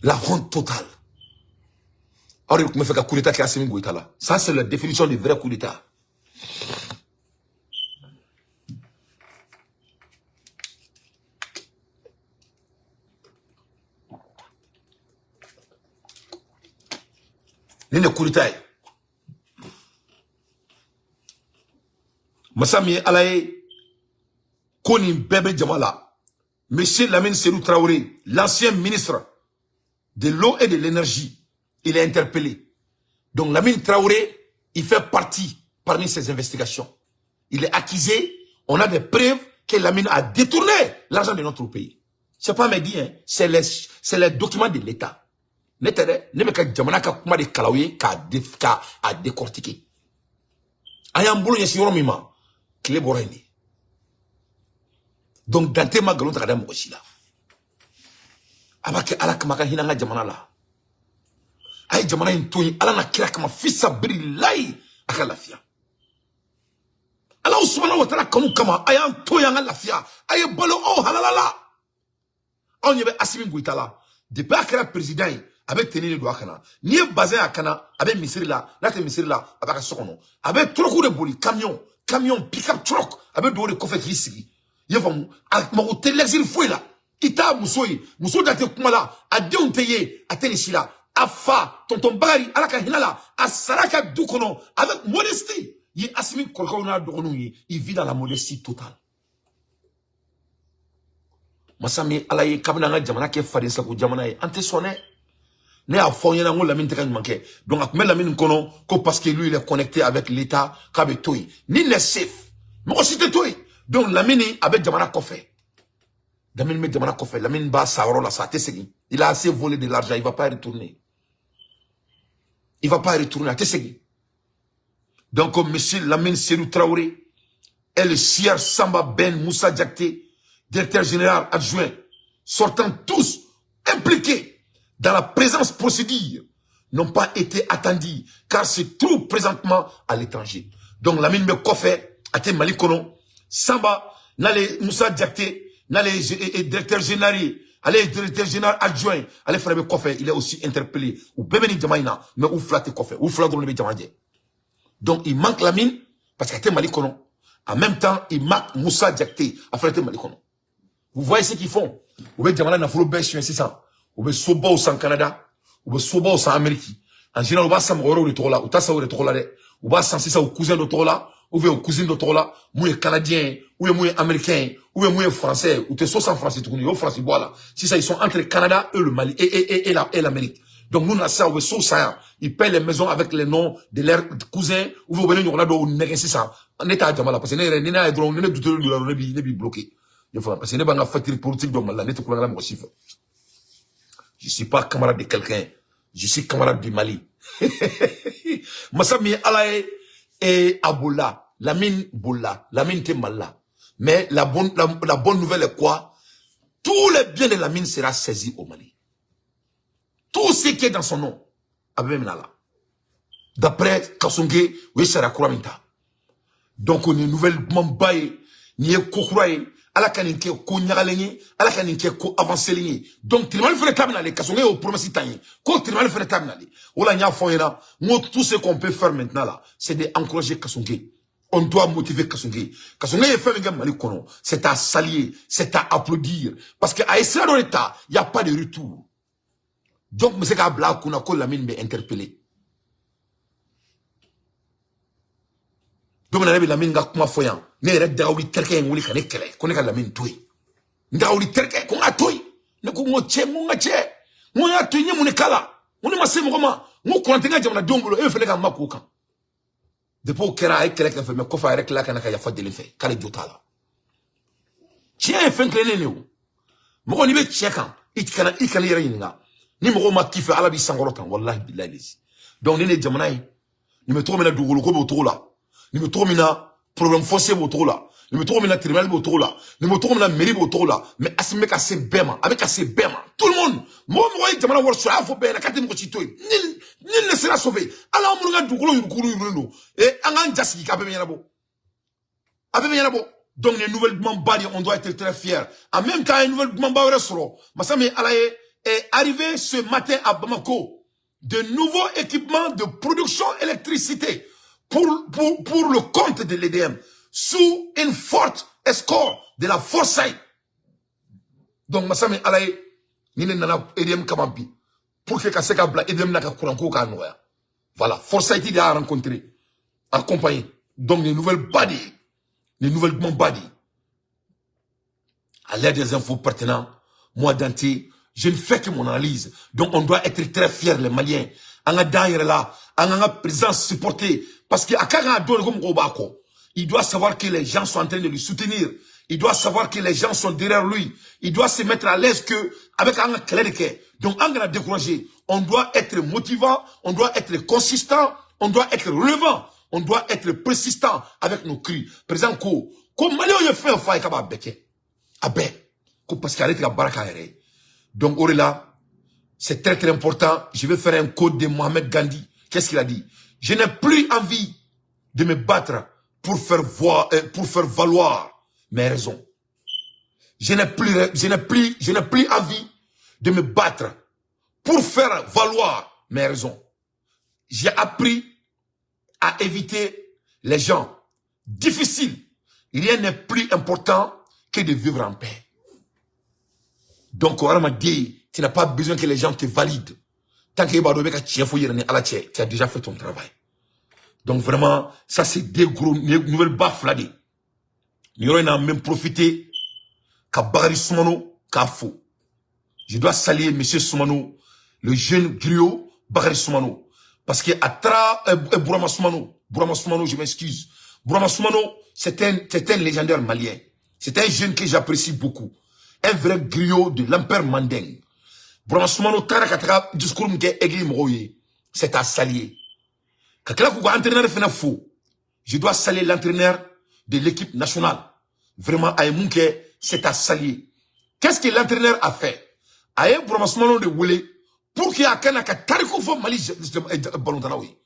[SPEAKER 1] La honte totale. Alors, il fait un coup d'état qui a Assimi Goïta là. Ça, c'est la définition du vrai coup d'état. Ni ne coup d'état. Masa min ye Ala ye ko nin bɛɛ bɛ jama la. Monsieur Lamine Seydou Traoré, l'ancien ministre de l'eau et de l'énergie, il est interpellé. Donc Lamine Traoré, il fait partie parmi ces investigations. Il est accusé, on a des preuves que Lamine a détourné l'argent de notre pays. C'est pas mes dits, hein. C'est les documents de l'État. Ne tɛ dɛ, ne bɛ ka jamana ka kuma de kalan aw ye k'a a décortiquer. An y'an bolo ɲɛsin yɔrɔ min ma, tile bɔra yen de. Donc Dante ma nkalon ta ka da mɔgɔ si la. A b'a kɛ Ala kama, a ka hinɛ an ka jamana la. A ye jamana in to yen, Ala na kira kama, fisabililayi, a ka lafiya. Ala subhanahu wa ta'ala kanu kama, a y'an to yen an ka lafiya. A ye balo aw halala la. Anw ɲɛ bɛ Assimi Goïta la. Depuis a kɛra président ye, a bɛ tenue de don a kana. N'i ye bazin a kana, a bɛ misiri la, n'a tɛ misiri la, a b'a ka so kɔnɔ. A bɛ truck de boli, camion, pick-up truck, a bɛ don o de kɔfɛ k'i sigi. I y'a faamu? A mago tɛ luxury foyi la. I t'a muso ye, muso da tɛ kuma la, a denw tɛ ye, a tɛ nin si la. A fa, tonton Bakari, Ala ka hinɛ la, a sara ka du kɔnɔ avec modestie. Ye Assimi kɔrɔkɛw n'a dɔgɔninw ye, il vit dans la modestie totale. Masa min Ala ye kabini an ka jamana kɛ fadensago jamana ye, an tɛ sɔn dɛ. Ne y'a fɔ aw ɲɛna n ko Lamine tɛ ka ɲuman kɛ. Donc a tun bɛ Lamine kɔnɔ ko parce que lui il est connecté avec l'État k'a bɛ to yen. Ni n'est safe, mɔgɔ si tɛ to yen. Donc Lamine a bɛ jamana kɔfɛ. Lamine bɛ jamana kɔfɛ, Lamine b'a sa yɔrɔ la sa, a tɛ segin. Il a assez volé de l'argent, il va pas retourner. Il va pas retourner, a tɛ segin. Donc monsieur Lamine Seydou Traoré et le sieur Samba Ben Moussa Diakité, directeur général adjoint, sortant tous impliqués dans la présence procédure, n'ont pas été attendus car se trouvent présentement à l'étranger. Donc Lamine bɛ kɔfɛ, a tɛ Mali kɔnɔ. Samba n'ale Moussa Diakité, n'ale directeur général ye, ale ye directeur général adjoint, ale fana bɛ kɔfɛ, il est aussi interpellé. U bɛɛ bɛ nin jama in na, mais u fila tɛ kɔfɛ, u fila dɔrɔn de bɛ jama jɛ. Donc il manque Lamine parce qu'il tɛ Mali kɔnɔ. En même temps, il manque Moussa Diakité, a fana tɛ Mali kɔnɔ. Vous voyez ce qu'ils font? U bɛ jamana nafolo bɛɛ suɲɛ sisan. U bɛ sobaw san Canada, u bɛ sobaw san Amérique. En général, u b'a san mɔgɔ wɛrɛw de tɔgɔ la, u t'a san u yɛrɛ tɔgɔ la dɛ. U b'a san sisan u cousin dɔ tɔgɔ la, ou bien u cousine dɔ tɔgɔ la, mun ye canadien ye, ou bien mun ye américain ye, ou bien mun ye français ye. U tɛ so san français tuguni, u y'o français bɔ a la. Sisan, ils sont entre Canada et le Mali et l'Amérique. Donc nous, na sisan, u bɛ so san yan, ils paient les maisons avec les noms de leurs cousins, ou bien u bɛ ne ɲɔgɔnna dɔw nɛgɛn sisan. Ne t'a jama la parce que ne yɛrɛ, ni ne y'a ye dɔrɔn, ni ne dutelen don la dɔrɔn, ne b'i bloqué. Parce que ne b'an ka facture politique dɔ Mali la, ne tɛ kulonkɛ la mɔgɔ si fɛ. Je suis pas camarade de quelqu'un, je suis camarade du Mali. Masa min ye Ala ye, a bolila, Lamine bolila, Lamine tɛ Mali la. Mais la bonne nouvelle est quoi? Tous les biens de Lamine sera saisi au Mali. Tout ce qui est dans son nom, a bɛɛ minɛ a la. D'après Kassogué, u ye sariya kura min ta. Donc nin nouvelle dumanba ye, nin ye ko kura ye, Ala ka nin kɛ ko ɲagalen ye, Ala ka nin kɛ ko avancelen ye. Donc tribunal fɛnɛ ta bɛ nalen, Kassogué y'o promesse ta ye, ko tribunal fɛnɛ ta bɛ nalen. O la n y'a fɔ aw ɲɛna, n ko tout ce qu'on peut faire maintenant là, c'est d'encourager Kassogué. On doit motiver Kassogué. Kassogué ye fɛn min kɛ Mali kɔnɔ, c'est à saluer, c'est à applaudir. Parce que a ye sira dɔ de ta, il y a pas de retour. Donc n bɛ se k'a bila a kunna ko Lamine bɛ interpeller. Don min na ne bɛ Lamine ka kuma fɔ yan, ne yɛrɛ dagawuli terikɛ ye n wele ka ne kɛlɛ ko ne ka Lamine to yen. N dagawuli terikɛ ko n ka to yen. Ne ko n ko cɛ, n ko n ka cɛ, n ko n y'a to yen, n ye mun de k'a la? N ko ne ma se mɔgɔ ma, n ko kuran tɛ n ka jamanadenw bolo, e bɛ fɛ ne ka ma k'o kan. Depuis o kɛra, a ye kɛlɛ kɛ fɛ, mais kɔfɛ a yɛrɛ tila ka na ka yafa deli fɛ k'ale jo t'a la. Tiɲɛ ye fɛn tilennen de ye o. Mɔgɔ n'i bɛ tiɲɛ kan, i kana i yɛrɛ ɲininka. Ni mɔgɔw ma k'i fɛ, Ala b'i sankɔrɔ tan, walahi bilahi lezi. Donc ni ne ye jamana ye, nin bɛ cogo min na, dugukolo ko b'o cogo la, nin bɛ cogo min na, problème foncier b'o cogo la, nin bɛ cogo min na, tribunal b'o cogo la, nin bɛ cogo min na, mairie b'o cogo la. Mais Assimi bɛ ka se bɛɛ ma, a bɛ ka se bɛɛ ma, tout le monde. Mɔgɔ mɔgɔ ye jamana wari sɔrɔ, a y'a fɔ bɛɛ ɲɛna k'a tɛ mɔgɔ si to yen. Ni ne sera sauver, ala minnu ka dugukolo yuruguyurugulen don, an k'an jasigi k'a bɛɛ bɛ ɲɛnabɔ, a bɛɛ bɛ ɲɛnabɔ. Donc nin nouvelle dumanba de, on doit être très fiers. En même temps, ye nouvelle dumanba wɛrɛ sɔrɔ, masa min Ala ye, est arrivé ce matin à Bamako de nouveaux équipements de production électricité pour le compte de l'EDM sous une forte escorte de la Foresight. Donc masa min Ala ye, ni ne nana EDM kama bi pour que ka se ka bila EDM na ka courant ko k'a nɔgɔya. Voilà, Foresight de y'a rencontré, accompagné. Donc les nouvelles ba de ye, les nouvelles dumanba de ye. À l'aide des infos pertinentes, moi Dante, je ne fais que mon analyse. Donc on doit être très fiers, les Maliens. An ka d'an yɛrɛ la, an k'an ka président supporter parce que a kan k'a dɔn ko mɔgɔw b'a kɔ. Il doit savoir que les gens sont en train de lui soutenir. Il doit savoir que les gens sont derrière lui. Il doit se mettre à l'aise que avec an ka kɛlɛ de kɛ. Donc an kana décourager. On doit être motivant, on doit être consistant, on doit être relevant, on doit être persistant avec nos cris. Président ko ko Maliyɛnw ye fɛn fɔ a ye k'a b'a bɛɛ kɛ. A bɛɛ. Ko parce que ale tɛ ka baara k'a yɛrɛ ye. Donc o de la, c'est très très important. Je vais faire un code de Mohamed Gandhi. Qu'est-ce qu'il a dit? Je n'ai plus envie de me battre pour faire valoir mes raisons. Je n'ai plus envie de me battre pour faire valoir mes raisons. J'ai appris à éviter les gens difficiles. Rien n'est plus important que de vivre en paix. Donc, hadamaden, tu n'as pas besoin que les gens te valident. Tant que tu as déjà fait ton travail. Donc vraiment, ça c'est des gros nouvelles baffes là. Nous avons même profité ka Bakary Soumano k'a fo. Je dois saluer M. Soumano, le jeune griot Bakary Soumano. Parce que à tra Bourama Soumano, Bourama Soumano, je m'excuse. Bourama Soumano, c'est un légendaire malien. C'est un jeune que j'apprécie beaucoup. Un vrai griot de l'empire mandingue. Bourama Soumano taara ka taga discours min kɛ Aigle mɔgɔw ye, c'est à saluer. Ka tila k'u ka entraîneur fana fo. Je dois saluer l'entraîneur de l'équipe nationale. Vraiment, a ye mun kɛ, c'est à saluer. Qu'est-ce que l'entraîneur a fait? A ye Bourama Soumano de wele pour que a kana ka tariku fɔ Mali ballontannaw ye.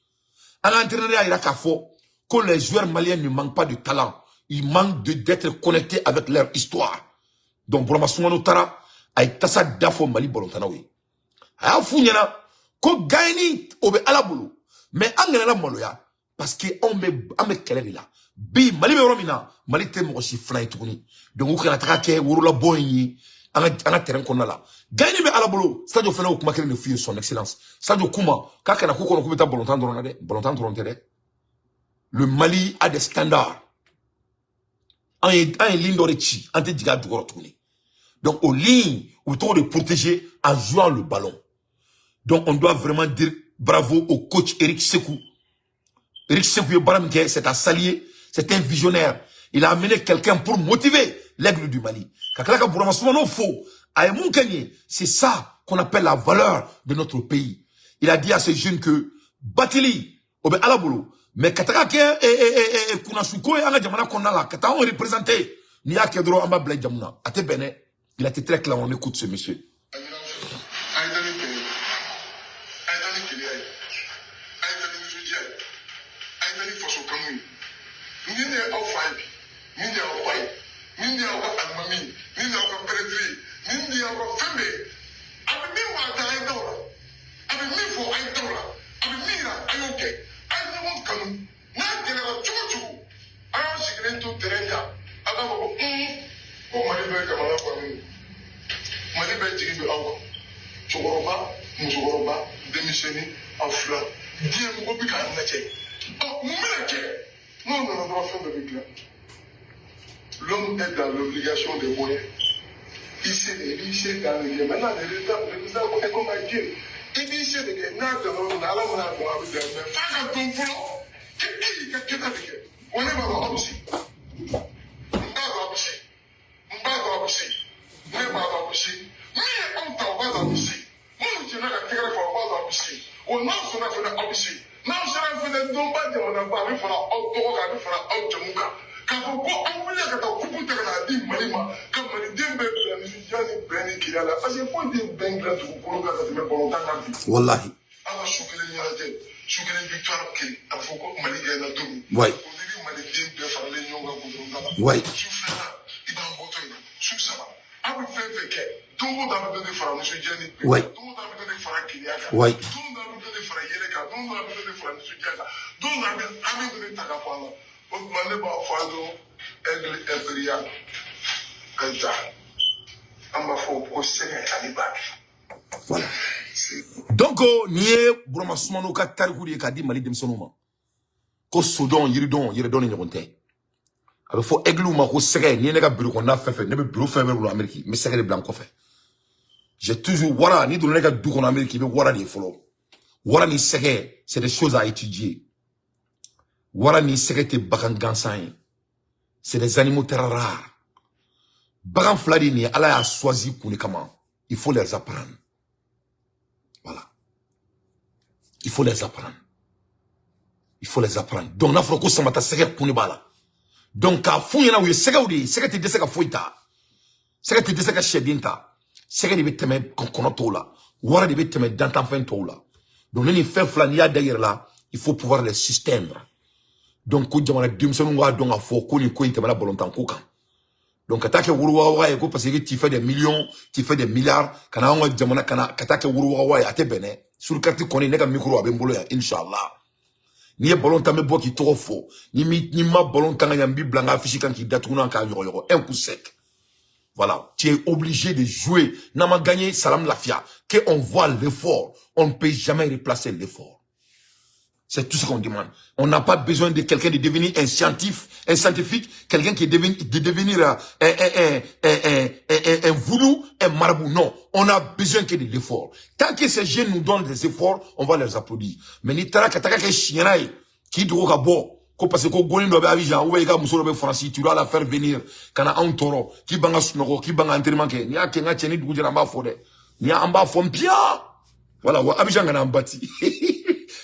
[SPEAKER 1] An ka entraîneur y'a yira k'a fɔ que les joueurs maliens ne manquent pas de talent. Ils manquent d'être connectés avec leur histoire. Donc Bourama Soumano taara, a ye tasa da fɔ Mali ballontannaw ye. A y'a f'u ɲɛna ko gagner o bɛ Ala bolo, mais an kana maloya parce que anw bɛ an bɛ kɛlɛ de la. Bi Mali bɛ yɔrɔ min na, Mali tɛ mɔgɔ si filan ye tuguni. Donc u kana taga kɛ worolabɔ in ye an ka terrain kɔnɔna la. Gagner bɛ Ala bolo. Sadio fana y'o kuma kelen de f'u ye, son excellence. Sadio kuma k'a kana k'u kɔnɔ k'u bɛ taa ballontan dɔrɔn na dɛ, ballontan dɔrɔn tɛ dɛ. Le Mali a des standards. An ye ligne dɔ de ci, an tɛ jigin a jukɔrɔ tuguni. Donc o ligne, u bɛ tɔgɔ de protéger en jouant le ballon. Donc on doit vraiment dire bravo au coach Eric Sekou. Eric Sekou ye baara min kɛ, c'est à saluer. C'est un visionnaire. Il a amené quelqu'un pour motiver l'Aigle du Mali. Ka tila ka Bourama Soumano fo, a ye mun kɛ nin ye, c'est ça qu'on appelle la valeur de notre pays. Il a dit à ces jeunes que batili o bɛ Ala bolo, mais ka taga kɛ kunnasuko ye an ka jamana kɔnɔna la, ka taa anw représenter, n'i y'a kɛ dɔrɔn an b'a bila i jamu na, a tɛ bɛn dɛ. Il a été très clair, on écoute ce monsieur.
[SPEAKER 2] A ye taa ni bɛn ye, a ye taa ni keleya ye, a ye taa ni nisɔndiya ye, a ye taa ni faso kanu ye. Ni ne ye aw fa ye bi, ni ne y'aw ba ye, ni ne y'aw ka alimami ye, ni ne y'aw ka pɛrɛntiri ye, ni ne y'aw ka fɛn bɛɛ ye, a bɛ min fɔ a ta, a ye da o la, a bɛ min fɔ, a ye da o la, a bɛ min yira, a y'o kɛ. A ye ɲɔgɔn kanu. N'a gɛlɛyara cogo o cogo, a y'aw sigilen to terrain kan, a k'a fɔ ko ko Mali bɛɛ jamana kɔni don, Mali bɛɛ jigi bɛ aw kan, cɛkɔrɔba, musokɔrɔba, denmisɛnnin, aw fila, diɲɛ mɔgɔ bɛ k'an lajɛ. Ɔ, mun bɛna kɛ? N'o nana dɔrɔn, fɛn bɛɛ bɛ dilan. L'homme est dans l'obligation de moyens. I se de, i b'i se dan de kɛ. Maintenant, le résultat, le résultat est comme à Dieu. I b'i se de kɛ, n'a dan yɔrɔ min na, Ala mana dɔn, a bɛ dan, mais f'a ka dɔn fɔlɔ k'e y'i ka kɛta de kɛ. Wa ne b'a dɔn aw bɛ se, n b'a dɔn aw bɛ se, n b'a dɔn aw bɛ se, ne b'a dɔn aw bɛ se. Min ye aw ta, o b'a dɔn aw bɛ se. Minnu jɛnna ka tɛgɛrɛ fɔ, o b'a dɔn aw bɛ se. Wa n'aw sɔnna fɛnɛ, aw bɛ se. N'aw sera fɛnɛ, donba jamanaba, a bɛ fara aw tɔgɔ kan, a bɛ fara aw jamu kan, k'a fɔ ko aw wulila ka taa kupu ta ka n'a di Mali ma, ka Maliden bɛɛ bila nisɔndiya ni bɛn ni kelenya la, parce que foyi tɛ bɛn dilan dugukolo kan ka tɛmɛ balontan kan bi.
[SPEAKER 1] Wallahi.
[SPEAKER 2] An ka su kelen ɲɛnajɛ, su kelen victoire kɛ, a bɛ fɔ ko Mali gagné don min, o de bɛ Maliden bɛɛ faralen ɲɔgɔn kan goudron da la. Su filanan, i b'an bɔtɔ yen, su saba, aw bɛ fɛn fɛn kɛ, don o don a bɛ dɔ de fara nisɔndiya ni bɛn kan, don o don a bɛ dɔ de fara kelenya kan, don o don a bɛ dɔ de fara yɛlɛ kan, don o don a bɛ dɔ de fara nisɔndiya kan, don o don a bɛ hami dɔ de ta ka bɔ a la. O tuma, ne b'a fɔ a dɔrɔn, Aigle Impérial, Aïta, an b'a fɔ ko sɛgɛ ani babi.
[SPEAKER 1] Voilà. Donc nin ye Burama Sumano ka tariku de ye k'a di Mali denmisɛnninw ma, ko sodɔn, yiridɔn, yɛrɛdɔn ni ɲɔgɔn tɛ. A bɛ fɔ aigle ma ko sɛgɛ. N'i ye ne ka bureau kɔnɔna fɛn fɛn, ne bɛ bureau fɛn fɛn bolo Amérique, n bɛ sɛgɛ de bila n kɔfɛ. J'ai toujours wara. N'i donna ne ka du kɔnɔ Amérique, i bɛ wara de ye fɔlɔ. Wara ni sɛgɛ, c'est des choses à étudier. Wara ni sɛgɛ tɛ bagan gansan ye, c'est des animaux très rares. Bagan fila de nin ye, Ala y'a choisi kun de kama. Il faut les apprendre. Voilà, il faut les apprendre, il faut les apprendre. Donc n'a fɔra ko samata sɛgɛ, kun de b'a la. Donc k'a f'u ɲɛna, u ye sɛgɛw de ye. Sɛgɛ tɛ dɛsɛ ka foyi ta, sɛgɛ tɛ dɛsɛ ka sɛden ta. Sɛgɛ de bɛ tɛmɛ kɔnɔ tɔw la, wara de bɛ tɛmɛ dantanfɛn tɔw la. Donc ne ni fɛn fila, n'i y'a da i yɛrɛ la, il faut pouvoir les suspendre. Donc ko jamana denmisɛnninw k'a dɔn k'a fɔ ko nin ko in tɛmɛna balontan ko kan. Donc ka taa kɛ worowaga ye ko parce que tu fais des millions, tu fais des milliards, ka na anw ka jamana ka na ka taa kɛ worowaga ye, a tɛ bɛn dɛ. Sur carte kɔni, ne ka micro a bɛ n bolo yan, inshallah. N'i ye ballon tan, n bɛ bɔ k'i tɔgɔ fɔ. Ni ma ballon tan ka ɲɛ, n b'i bila n ka affiche kan k'i datugu n'a k'a ɲɔgɔɲɔgɔ un coup sec. Voilà, tu es obligé de jouer. N'a ma gagné, salam lafia. Que on voit l'effort. On ne peut jamais replacer l'effort. C'est tout ce qu'on demande. On n'a pas besoin de quelqu'un de devenir un scientifique, quelqu'un qui est devenu, de devenir un voodoo, un marabout. Non, on a besoin que de l'effort. Tant que ces jeunes nous donnent des efforts, on va les applaudir. Mais ni taara ka taga kɛ siɲɛna ye k'i dogo ka bɔ ko parce que ko goni dɔ bɛ Abidjan ou bien i ka muso dɔ bɛ Faransi, tu dois la faire venir ka na anw tɔɔrɔ, k'i ban ka sunɔgɔ, k'i ban ka entraînement kɛ. N'i y'a kɛ, n ka cɛ, ni dugu jɛra, an b'a fɔ dɛ. N'i y'a, an b'a fɔ n piya. Voilà, wa Abidjan kana an bati.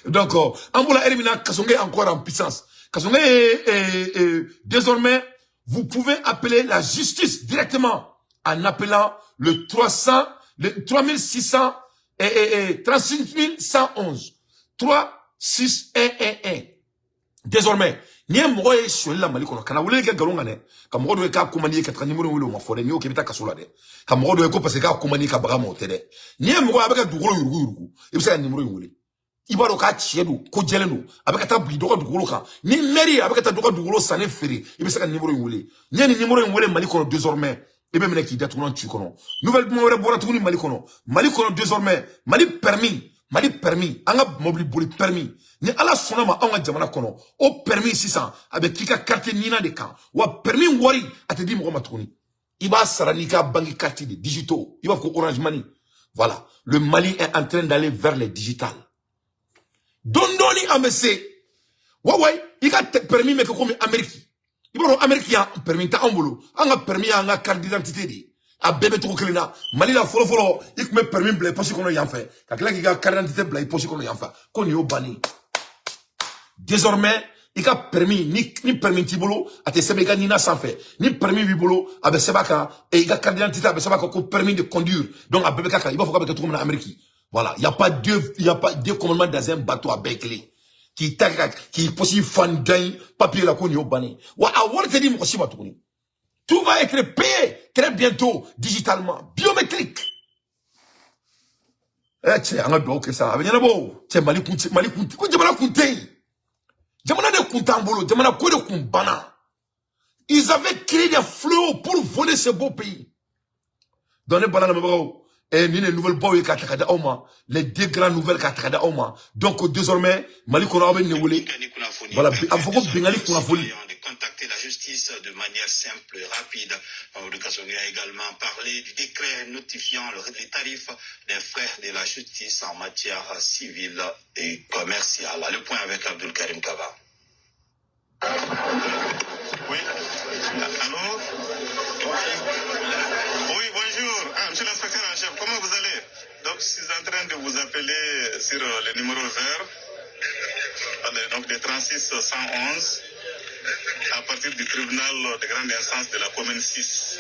[SPEAKER 1] Donc, an bɔra Elimina, Kasonge encore en puissance. Kasonge est, désormais, vous pouvez appeler la justice directement en appelant le 300, le 3600 et 36 111. 3 6 1 1 1. Désormais, n'i ye mɔgɔ ye sonyali la Mali kɔnɔ, kana weleli kɛ nkalon kan dɛ, ka mɔgɔ dɔ ye k'a ko man di ye ka taga numéro wele, o ma fɔ dɛ. N'i y'o kɛ, i bɛ taa kaso la dɛ. Ka mɔgɔ dɔ ye ko parce que k'a ko man di ka baga ma, o tɛ dɛ. N'i ye mɔgɔ ye a bɛ ka dugukolo yurugu yurugu, i bɛ se ka numéro in wele. I b'a dɔn k'a tiɲɛ don, ko jɛlen don, a bɛ ka taa bin dɔ ka dugukolo kan, ni mairie a bɛ ka taa dɔ ka dugukolo sanni feere, i bɛ se ka numéro in wele. N'i ye nin numéro in wele Mali kɔnɔ désormais, i bɛ minɛ k'i datugu ci kɔnɔ. Nouvelle duman wɛrɛ bɔra tuguni Mali kɔnɔ. Mali kɔnɔ désormais, Mali permis, Mali permis, an ka mobili boli permis, ni Ala sɔnna ma, anw ka jamana kɔnɔ, o permis sisan a bɛ k'i ka carte NINA de kan. Wa permis wari a tɛ di mɔgɔ ma tuguni, i b'a sara n'i ka banque carte de digitaux, i b'a fɔ ko Orange Money. Voilà, le Mali est en train d'aller vers le digital. Dɔɔni dɔɔni an bɛ se wa. Wa i ka permis bɛ kɛ komi Amérique. I b'a dɔn Amérique yan, permis tɛ anw bolo. An ka permis y'an ka carte d'identité de ye, a bɛɛ bɛ cogo kelen na. Mali la fɔlɔ fɔlɔ, i tun bɛ permis bila i poche kɔnɔ yan fɛ, ka tila k'i ka carte d'identité bila i poche kɔnɔ yan fɛ, ko nin y'o bannen. Désormais, i ka permis, ni permis t'i bolo, a tɛ sɛbɛn i ka NINA sanfɛ. Ni permis b'i bolo, a bɛ sɛbɛn a kan, et i ka carte d'identité a bɛ sɛbɛn a kan ko permis de conduire. Donc a bɛɛ bɛ k'a kan, i b'a fɔ k'a bɛ kɛ cogo min na Amérique. Voilà, il y a pas deux commandements dans un bateau. A bɛɛ ye kelen. K'i ta kɛ k'i poche fan dan papier la, ko nin y'o bannen. Wa a wari tɛ di mɔgɔ si ma tuguni. Tout va être payé très bientôt digitalement, biométrique. Eh cɛ, an ka dugawu kɛ sa, a bɛ ɲɛnabɔ o. Cɛ, Mali kun, Mali kun, ko jamana kun tɛ yen, jamana de kun t'an bolo, jamana ko de kun banna. Ils avaient créé des fléaux pour voler ce beau pays. Donc ne bala lamɛnbagaw, Et ni nouvelle baw ye k'a ta ka di aw ma, les deux grandes nouvelles k'a ta ka di aw ma. Donc désormais, Mali kɔnɔ, aw bɛ nin wele, voilà, a bɛ fɔ ko Bingali kunnafoni.
[SPEAKER 3] De contacter la justice de manière simple et rapide. Mamadou Kassogué a également parlé du décret notifiant les tarifs des frais de la justice en matière civile et commerciale. Le point avec Abdul Karim Kaba.
[SPEAKER 4] Oui. Allô? Oui, bonjour. Ah, monsieur l'inspecteur en chef, comment vous allez? Donc, je suis en train de vous appeler sur le numéro vert, allez, donc des 36 111, à partir du tribunal de grande instance de la commune 6.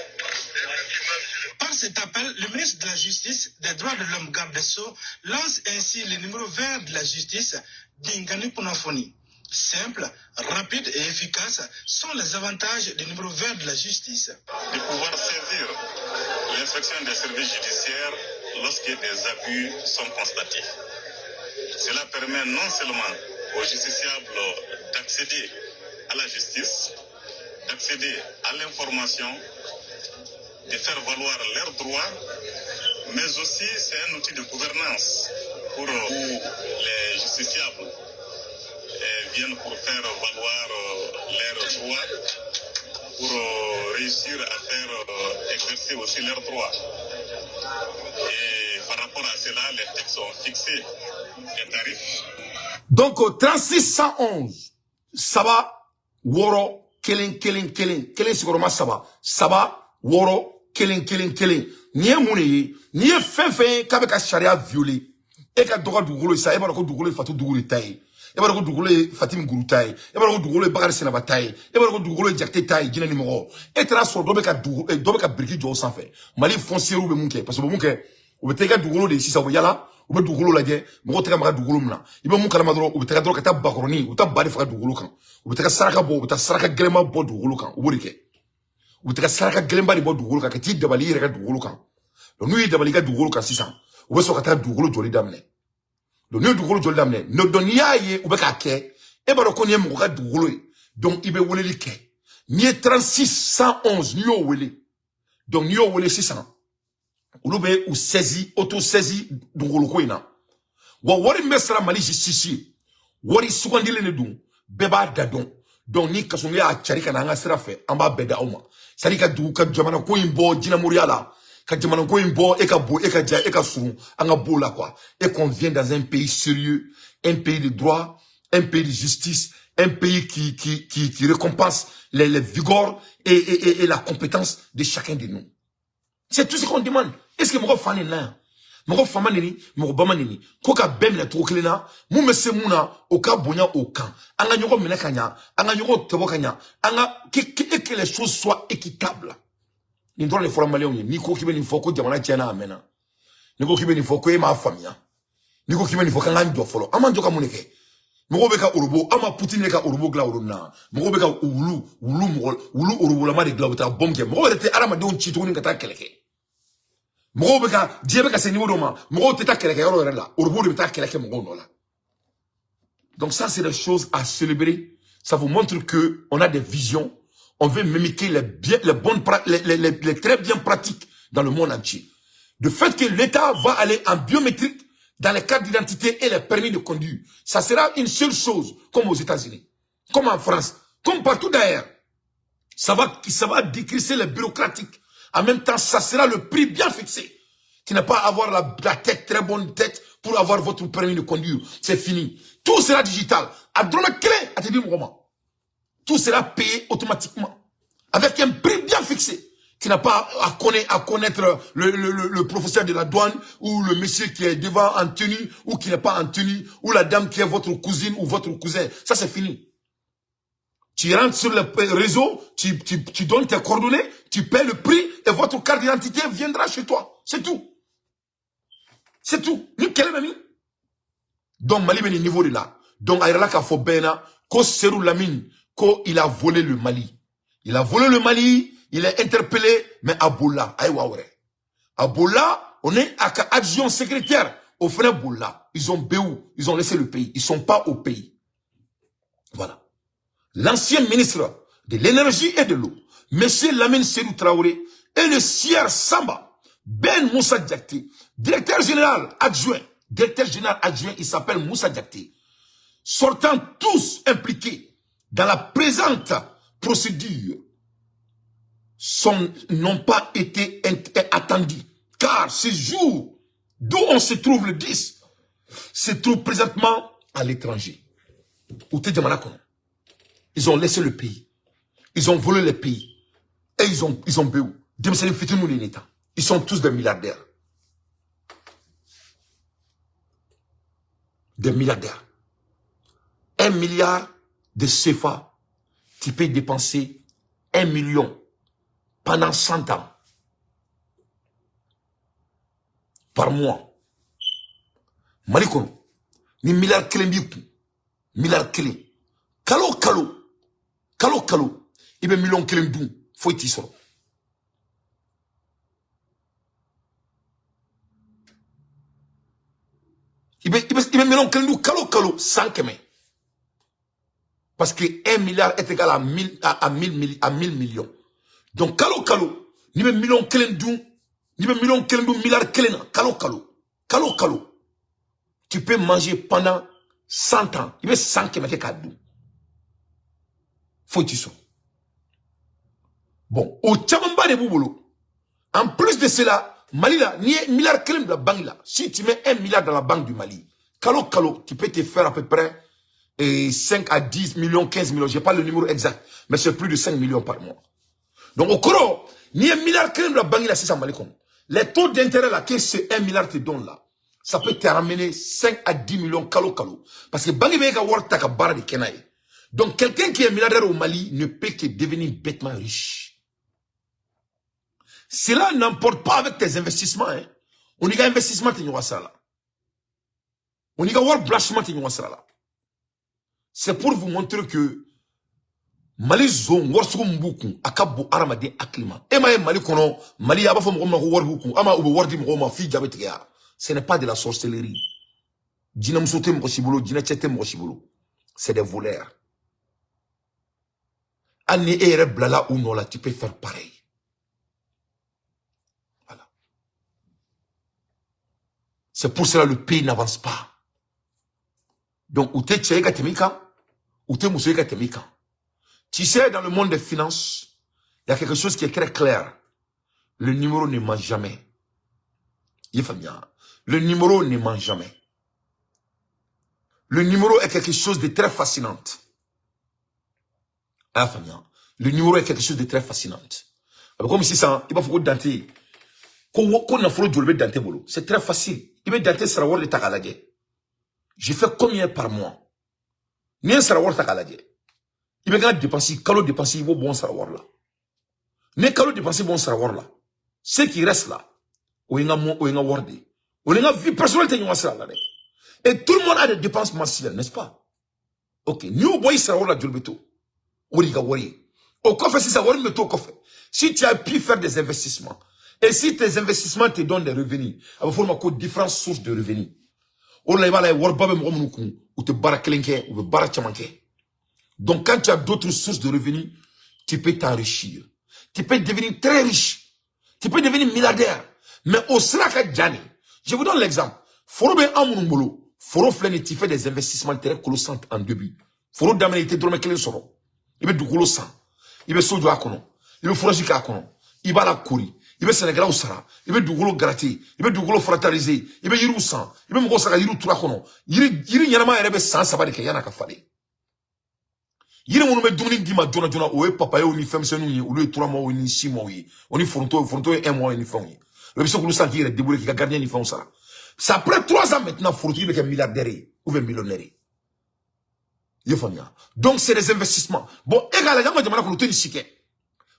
[SPEAKER 5] Par cet appel, le ministre de la Justice, des Droits de l'Homme, garde des Sceaux, lance ainsi le numéro vert de la justice, Dingani Kunafoni. Simple, rapide et efficace sont les avantages du numéro vert de la justice.
[SPEAKER 4] De pouvoir saisir l'inspection des services judiciaires lorsque des abus sont constatés. Cela permet non seulement aux justiciables d'accéder à la justice, d'accéder à l'information, de faire valoir leurs droits, mais aussi c'est un outil de gouvernance pour où les justiciables viennent pour faire valoir leurs droits, pour réussir à faire exercer aussi leurs droits. Et par rapport à cela, les textes ont fixé les tarifs.
[SPEAKER 1] Donc 36 111 saba wɔɔrɔ kelen kelen kelen kelen sigiyɔrɔma saba saba wɔɔrɔ kelen kelen kelen. Nin ye mun de ye? N'i ye fɛn fɛn ye k'a bɛ ka sariya violer, e ka dɔ ka dugukolo ye sa, e b'a dɔn ko dugukolo ye Fatu Dugu de ta ye, e b'a dɔn ko dugukolo ye Fatimi Guru ta ye, e b'a dɔn ko dugukolo ye Bakari Sinaba ta ye, e b'a dɔn ko dugukolo ye Jakite ta ye, jinɛ ni mɔgɔ. E taara sɔrɔ dɔ bɛ ka dugu, dɔ bɛ ka biriki jɔ o sanfɛ. Mali foncière bɛ mun kɛ? Parce que u bɛ mun kɛ? U bɛ taa i ka dugukolo de ye sisan, u bɛ yala, u bɛ dugukolo lajɛ, mɔgɔw tɛ ka maga dugukolo min na. I bɛ mun kalama dɔrɔn, u bɛ taga dɔrɔn ka taa bakɔrɔni, u bɛ taa ba de faga dugukolo kan, u bɛ taga saraka bɔ, u bɛ taa saraka gɛlɛnba bɔ dugukolo kan. U b'o de kɛ, u bɛ taga saraka gɛlɛnba de bɔ dugukolo kan ka t'i dabali i yɛrɛ ka dugukolo kan. Donc n'u y'i dabali i ka dugukolo kan sisan, u bɛ sɔrɔ ka taa dugukolo jɔli daminɛ. Donc n'u ye dugukolo jɔli daminɛ, donc n'i y'a ye u bɛ k'a kɛ, e b'a dɔn ko nin ye mɔgɔ ka dugukolo ye. Donc i bɛ weleli kɛ, n'i ye 36 111, n'i y'o wele, donc n'i y'o wele sisan, olu bɛ u saisi, auto saisi dugukolo ko in na. Wa wari min bɛ sara Mali justice ye, wari sugandilen de don, bɛɛ b'a da dɔn. Donc ni Kassogué y'a cari ka na an ka sira fɛ, an b'a bɛɛ da aw ma. C'est à dire ka dugu ka jamana ko in bɔ jinɛmoriya la, ka jamana ko in bɔ e ka bon, e ka ja, e ka surun, an ka b'o la quoi, et qu'on vient dans un pays sérieux, un pays de droit, un pays de justice, un pays qui récompense les vigors et la compétence de chacun de nous. C'est tout ce qu'on demande. Est-ce que mɔgɔ fa nin na yan, mɔgɔ fa ma neni, mɔgɔ ba ma neni, ko ka bɛɛ minɛ cogo kelen na? Mun bɛ se mun na, o ka bonya o kan. An ka ɲɔgɔn minɛ ka ɲa, an ka ɲɔgɔn tɔbɔ ka ɲa, an ka que les choses soient équitables. Nin dɔrɔn de fɔra maliyɛnw ye. N'i ko k'i bɛ nin fɔ ko jamana tiɲɛna, a mɛnna. N'i ko k'i bɛ nin fɔ ko e m'a faamuya, n'i ko k'i bɛ nin fɔ k'an k'an jɔ fɔlɔ, an m'an jɔ ka mun de kɛ? Mɔgɔw bɛ ka orobo, an ma Poutine de ka orobo dilan oro na. Mɔgɔw bɛ ka wulu wulu mɔgɔ wulu orobolama de dilan, u bɛ taa bɔmu kɛ. Mɔgɔw yɛrɛ tɛ adamadenw ci tuguni ka taa kɛlɛ kɛ. Mɔgɔw bɛ ka diɲɛ bɛ ka se niveau dɔ ma, mɔgɔw tɛ taa kɛlɛkɛyɔrɔ yɛrɛ la, orobo de bɛ taa kɛlɛ kɛ mɔgɔw nɔ la. Donc ça, c'est des choses à célébrer. Ça vous montre que on a des visions, on veut mimiquer les bien les bonnes les très bien pratiques dans le monde entier. Le fait que l'État va aller en biométrique dans les cartes d'identité et les permis de conduire, ça sera une seule chose, comme aux États-Unis, comme en France, comme partout d'ailleurs. Ça va décrisser les bureaucratiques. En même temps, ça sera le prix bien fixé. Tu n'as pas à avoir la tête, très bonne tête, pour avoir votre permis de conduire. C'est fini. Tout sera digital. A dɔrɔmɛ kelen a tɛ di mɔgɔ ma. Tout sera payé automatiquement. Avec un prix bien fixé. Tu n'as pas à connaître le professeur de la douane ou le monsieur qui est devant en tenue ou qui n'est pas en tenue ou la dame qui est votre cousine ou votre cousin. Ça, c'est fini. Tu rentres sur le réseau, tu donnes tes coordonnées, tu paies le prix et votre carte d'identité viendra chez toi. C'est tout. C'est tout. Ni kɛlɛ bɛ min? Donc Mali bɛ nin niveau de la. Donc a yɛrɛ la k'a fɔ bɛɛ ɲɛna ko Seydou Lamine, ko il a volé le Mali. Il a volé le Mali, il est interpellé, mais a bolila, ayiwa wɛrɛ. A bolila, on est à adjoint secrétaire au fana bolila. Ils ont BU, ils ont laissé le pays. Ils sont pas au pays. Voilà. L'ancien ministre de l'énergie et de l'eau, monsieur Lamine Seydou Traoré, et le sieur Samba, Ben Moussa Diakité, directeur général adjoint, il s'appelle Moussa Diakité, sortant tous impliqués dans la présente procédure, n'ont pas été attendus, car ce jour d'où on se trouve le 10, se trouve présentement à l'étranger. Ils ont laissé le pays. Ils ont volé le pays. Et ils ont béou. Ils sont tous des milliardaires. Des milliardaires. 1 milliard de CFA, tu peux dépenser 1 million pendant 100 ans. Par mois. Mali kono, ni milliard kelen b'i kun, milliard kelen. Kalo kalo, kalo kalo, i bɛ million kelen dun, foyi t'i sɔrɔ. I bɛ million kelen dun kalo kalo, 100 000. Parce que 1 milliard est égal à 1000 à 1000 millions. Donc kalo kalo, ni bɛ million kelen dun, ni bɛ million kelen dun milliard kelen na, kalo kalo, kalo kalo. Tu peux manger pendant 100 ans. Il y a 100 qui mettent qu'à. Faut que tu sois. Bon, au Tchamamba de Boubolo, en plus de cela, Mali là, ni milliard de la banque là. Si tu mets 1 milliard dans la banque du Mali, kalo kalo, tu peux te faire à peu près 5 à 10 millions, 15 millions. Je n'ai pas le numéro exact, mais c'est plus de 5 millions par mois. Donc au Koro, ni 1 milliard de la banque là, c'est ça Mali. Les taux d'intérêt là, que ce 1 milliard te donne là, ça peut te ramener 5 à 10 millions kalo kalo. Parce que banque bɛ ka wari ta ka baara de kɛ n'a ye. Donc quelqu'un qui est milliardaire au Mali ne peut que devenir bêtement riche. Cela n'emporte pas avec tes investissements. Hein. On y a investissement te ɲɔgɔn sira la. On y a wari blanchiment te ɲɔgɔn sira la. C'est pour vous montrer que Mali zone wari sugu min b'u kun a ka bon hadamaden hakili ma. E m'a ye Mali kɔnɔ, Mali a b'a fɔ mɔgɔ min ma ko wari b'u kun, an ma u bɛ wari di mɔgɔw ma f'i ja bɛ tigɛ ya. Ce n'est pas de la sorcellerie. Jinɛmuso tɛ mɔgɔ si bolo, jinɛcɛ tɛ mɔgɔ si bolo. C'est des voleurs. Hali ni e yɛrɛ bilala u nɔ la, tu peux faire pareil. Voilà. C'est pour cela que le pays n'avance pas. Donc, ou t'es cɛ ye ka tɛmɛ i kan, ou t'es muso ye ka tɛmɛ i kan. Tu sais, dans le monde des finances, il y a quelque chose qui est très clair. Le numéro ne ment jamais. Le numéro ne ment jamais. Le numéro est quelque chose de très fascinant. Le numéro est quelque chose de très fascinant. Comme si ça, il va falloir Dante. C'est très facile. Il va Dante sera wari de ta k'a lajɛ. Je fais combien par mois? Ni ye sara wari ta k'a lajɛ. I bɛ ka dépenser, kalo dépenser, i b'o bɔ n sara wari la. Ni kalo dépenser bɔ n sara wari la, ce qui reste là, o ye n ka wari de ye. O ni n ka vie personnelle tɛ ɲɔgɔn sira la dɛ. Et tout le monde a des dépenses mensuelles, n'est-ce pas? Ok, n'i y'o bɔ i sara wari la, joli bɛ to? O de y'i ka wari ye. O kɔfɛ sisan, wari min bɛ to o kɔfɛ, si tu as pu faire des investissements, et si tes investissements te donnent des revenus, a bɛ fɔ o ma ko différentes sources de revenus. O de la i b'a lajɛ wariba bɛ mɔgɔ minnu kun, u tɛ baara kelen kɛ, u bɛ baara caman kɛ. Donc quand tu as d'autres sources de revenus, tu peux t'enrichir. Tu peux devenir très riche. Tu peux devenir milliardaire. Mais au sira ka jan de. Je vous donne l'exemple. Foro bɛ an minnu bolo, foro filɛ nin ye, tu fais des investissements très colossaux en début. Foro daminɛ i tɛ dɔrɔmɛ kelen sɔrɔ. I bɛ dugukolo san, i bɛ so jɔ a kɔnɔ, i bɛ forage k'a kɔnɔ, i b'a la kori, i bɛ sɛnɛkɛlaw sara, i bɛ dugukolo gratter, i bɛ dugukolo fertiliser, i bɛ yiriw san, i bɛ mɔgɔw sara ka yiriw turu a kɔnɔ. Yiri ɲɛnama yɛrɛ bɛ san 3 de kɛ yan'a ka falen. Yiri minnu bɛ dumuni d'i ma joona joona, o ye papayew ni fɛnmisɛnninw ye, olu ye 3 mois ni 6 mois ye, o ni foronto ye 1 mois ye ni fɛnw ye. I bɛ se k'olu san k'i yɛrɛ débrouiller k'i ka gardien ni fɛnw sara. C'est après 3 ans maintenant, forotigi bɛ kɛ milliardaire ye ou bien millionnaire ye. I ye faamuya? Donc c'est des investissements. Bon, e k'a lajɛ an ka jamana kɔnɔ u tɛ nin si kɛ.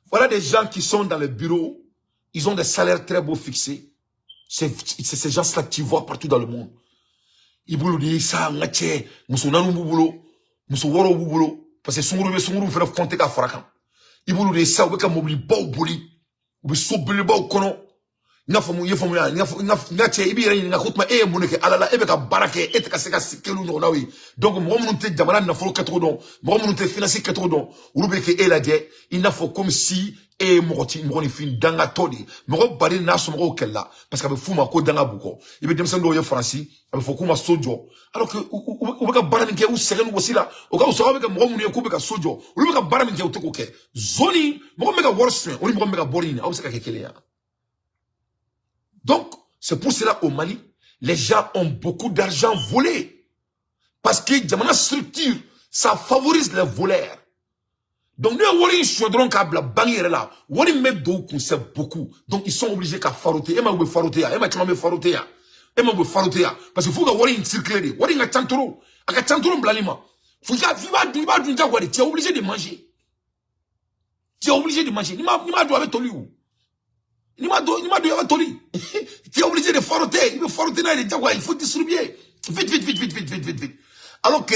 [SPEAKER 1] Voilà des gens qui sont dans les bureaux, ils ont des salaires très beaux fixés. C'est ces gens-là que tu vois partout dans le monde. I b'olu de ye sa n ka cɛ, muso 4 b'u bolo, muso 6 b'u bolo, parce que sunkuru bɛ sunkuru fɛnɛ compter ka fara kan. I b'olu de ye sa, u bɛ ka mobilibaw boli, u bɛ so belebelebaw kɔnɔ. N y'a faamu, i ye faamuya, n ka cɛ, i b'i yɛrɛ ɲininka ko tuma e ye mun de kɛ Ala la, e bɛ ka baara kɛ, e tɛ ka se ka kɛ olu ɲɔgɔnnaw ye. Donc mɔgɔ minnu tɛ jamana nafolo kɛcogo dɔn, mɔgɔ minnu tɛ finance kɛcogo dɔn, olu bɛ kɛ e lajɛ i n'a fɔ comme si E ye mɔgɔ ti mɔgɔninfin dangatɔ de ye. Mɔgɔ baden n'a somɔgɔw kɛlɛla parce que a bɛ f'u ma ko danga b'u kɔ. I bɛ denmisɛnnin dɔw ye Faransi, a bɛ fɔ k'u ma so jɔ, alors que u bɛ ka baara min kɛ, u sɛgɛn ni wɔsi la, o ka fisa. Aw bɛ ka mɔgɔ minnu ye k'u bɛ ka so jɔ, olu bɛ ka baara min kɛ, u tɛ k'o kɛ. Zoni mɔgɔ min bɛ ka wari suɲɛ, o ni mɔgɔ min bɛ ka bɔri ɲini, aw bɛ se ka kɛ kelen ye? Donc c'est pour cela, au Mali, les gens ont beaucoup d'argent volé, parce que jamana structure, ça favorise les voleurs. Donc n'u ye wari in suɲɛ dɔrɔn k'a bila banque yɛrɛ la, wari min bɛ don u kun, c'est beaucoup. Donc ils sont obligés ka faroter. E ma, u bɛ faroter yan. E ma, caman bɛ faroter yan. E ma, u bɛ faroter yan, parce que f'u ka wari in circuler de. Wari in ka ca trop, a ka ca trop bilali ma. Fo i ka, i b'a dun, i b'a dun jagoya de. Tu es obligé de manger, tu es obligé de manger. N'i ma dun, a bɛ toli o. N'i ma dun, a bɛ toli. Tu es obligé de faroter, i bɛ faroter n'a ye de jagoya. Il faut distribuer vite, vite, vite, vite, vite, vite, vite, vite. Alors que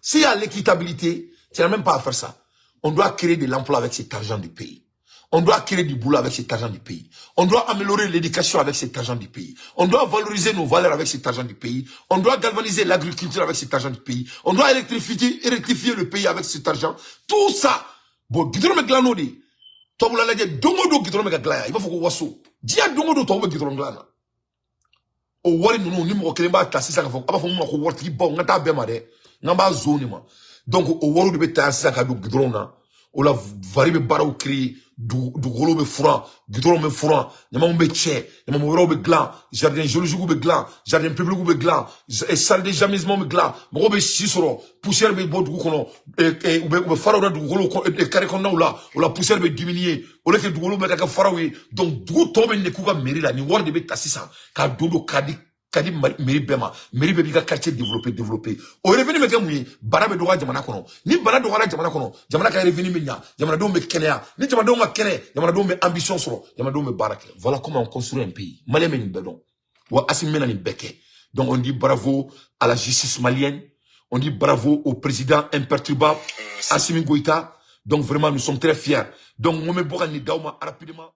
[SPEAKER 1] s'il y a l'équitabilité, tu n'as même pas à faire ça. On doit créer de l'emploi avec cet argent du pays. On doit créer du boulot avec cet argent du pays. On doit améliorer l'éducation avec cet argent du pays. On doit valoriser nos valeurs avec cet argent du pays. On doit galvaniser l'agriculture avec cet argent du pays. On doit électrifier le pays avec cet argent. Tout ça. Bon, goudron bɛ dilan n'o de ye. Tubabula lajɛ, don o don goudron bɛ ka dilan yan. I b'a fɔ ko waso. Diɲɛ don o don tubabu bɛ goudron dilan na. O wari ninnu ni mɔgɔ kelen b'a ta sisan k'a fɔ, a b'a fɔ mun ma ko waritigibaw, n ka taa bɛɛ ma dɛ. N ka b'a zon de ma. Donc o wariw de bɛ ta sisan ka don goudron na. O la vari bɛ baaraw créer, dugukolo bɛ furan, goudron bɛ furan, ɲamanw bɛ cɛ, ɲaman wɛrɛw bɛ dilan, jardin zoologique bɛ dilan, jardin public bɛ dilan, salle de amusement bɛ dilan, mɔgɔw bɛ si sɔrɔ, poussière bɛ bɔ dugu kɔnɔ, u bɛ faraw da dugukolo carré kɔnɔnaw la, o la poussière bɛ diminuer, au lieu que dugukolo bɛ ka kɛ faraw ye. Donc dugu tɔw bɛ k'u ka mairie la, nin wari de bɛ ta sisan k'a don don k'a di ka di mairie bɛɛ ma. Mairie bɛɛ b'i ka quartier développer, développer. O revenu bɛ kɛ mun ye? Bana bɛ dɔgɔya jamana kɔnɔ. Ni bana dɔgɔyara jamana kɔnɔ, jamana ka revenu bɛ ɲa, jamanadenw bɛ kɛnɛya. Ni jamanadenw ka kɛnɛ, jamanadenw bɛ ambition sɔrɔ, jamanadenw bɛ baara kɛ. Voilà comment on construit un pays. Malien bɛ nin bɛɛ dɔn wa. Assimi bɛna nin bɛɛ kɛ. Donc on dit bravo à la justice malienne, on dit bravo au président imperturbable Assimi Goïta. Donc vraiment, nous sommes très fiers. Donc on bɛ bɔ ka nin d'aw ma rapidement.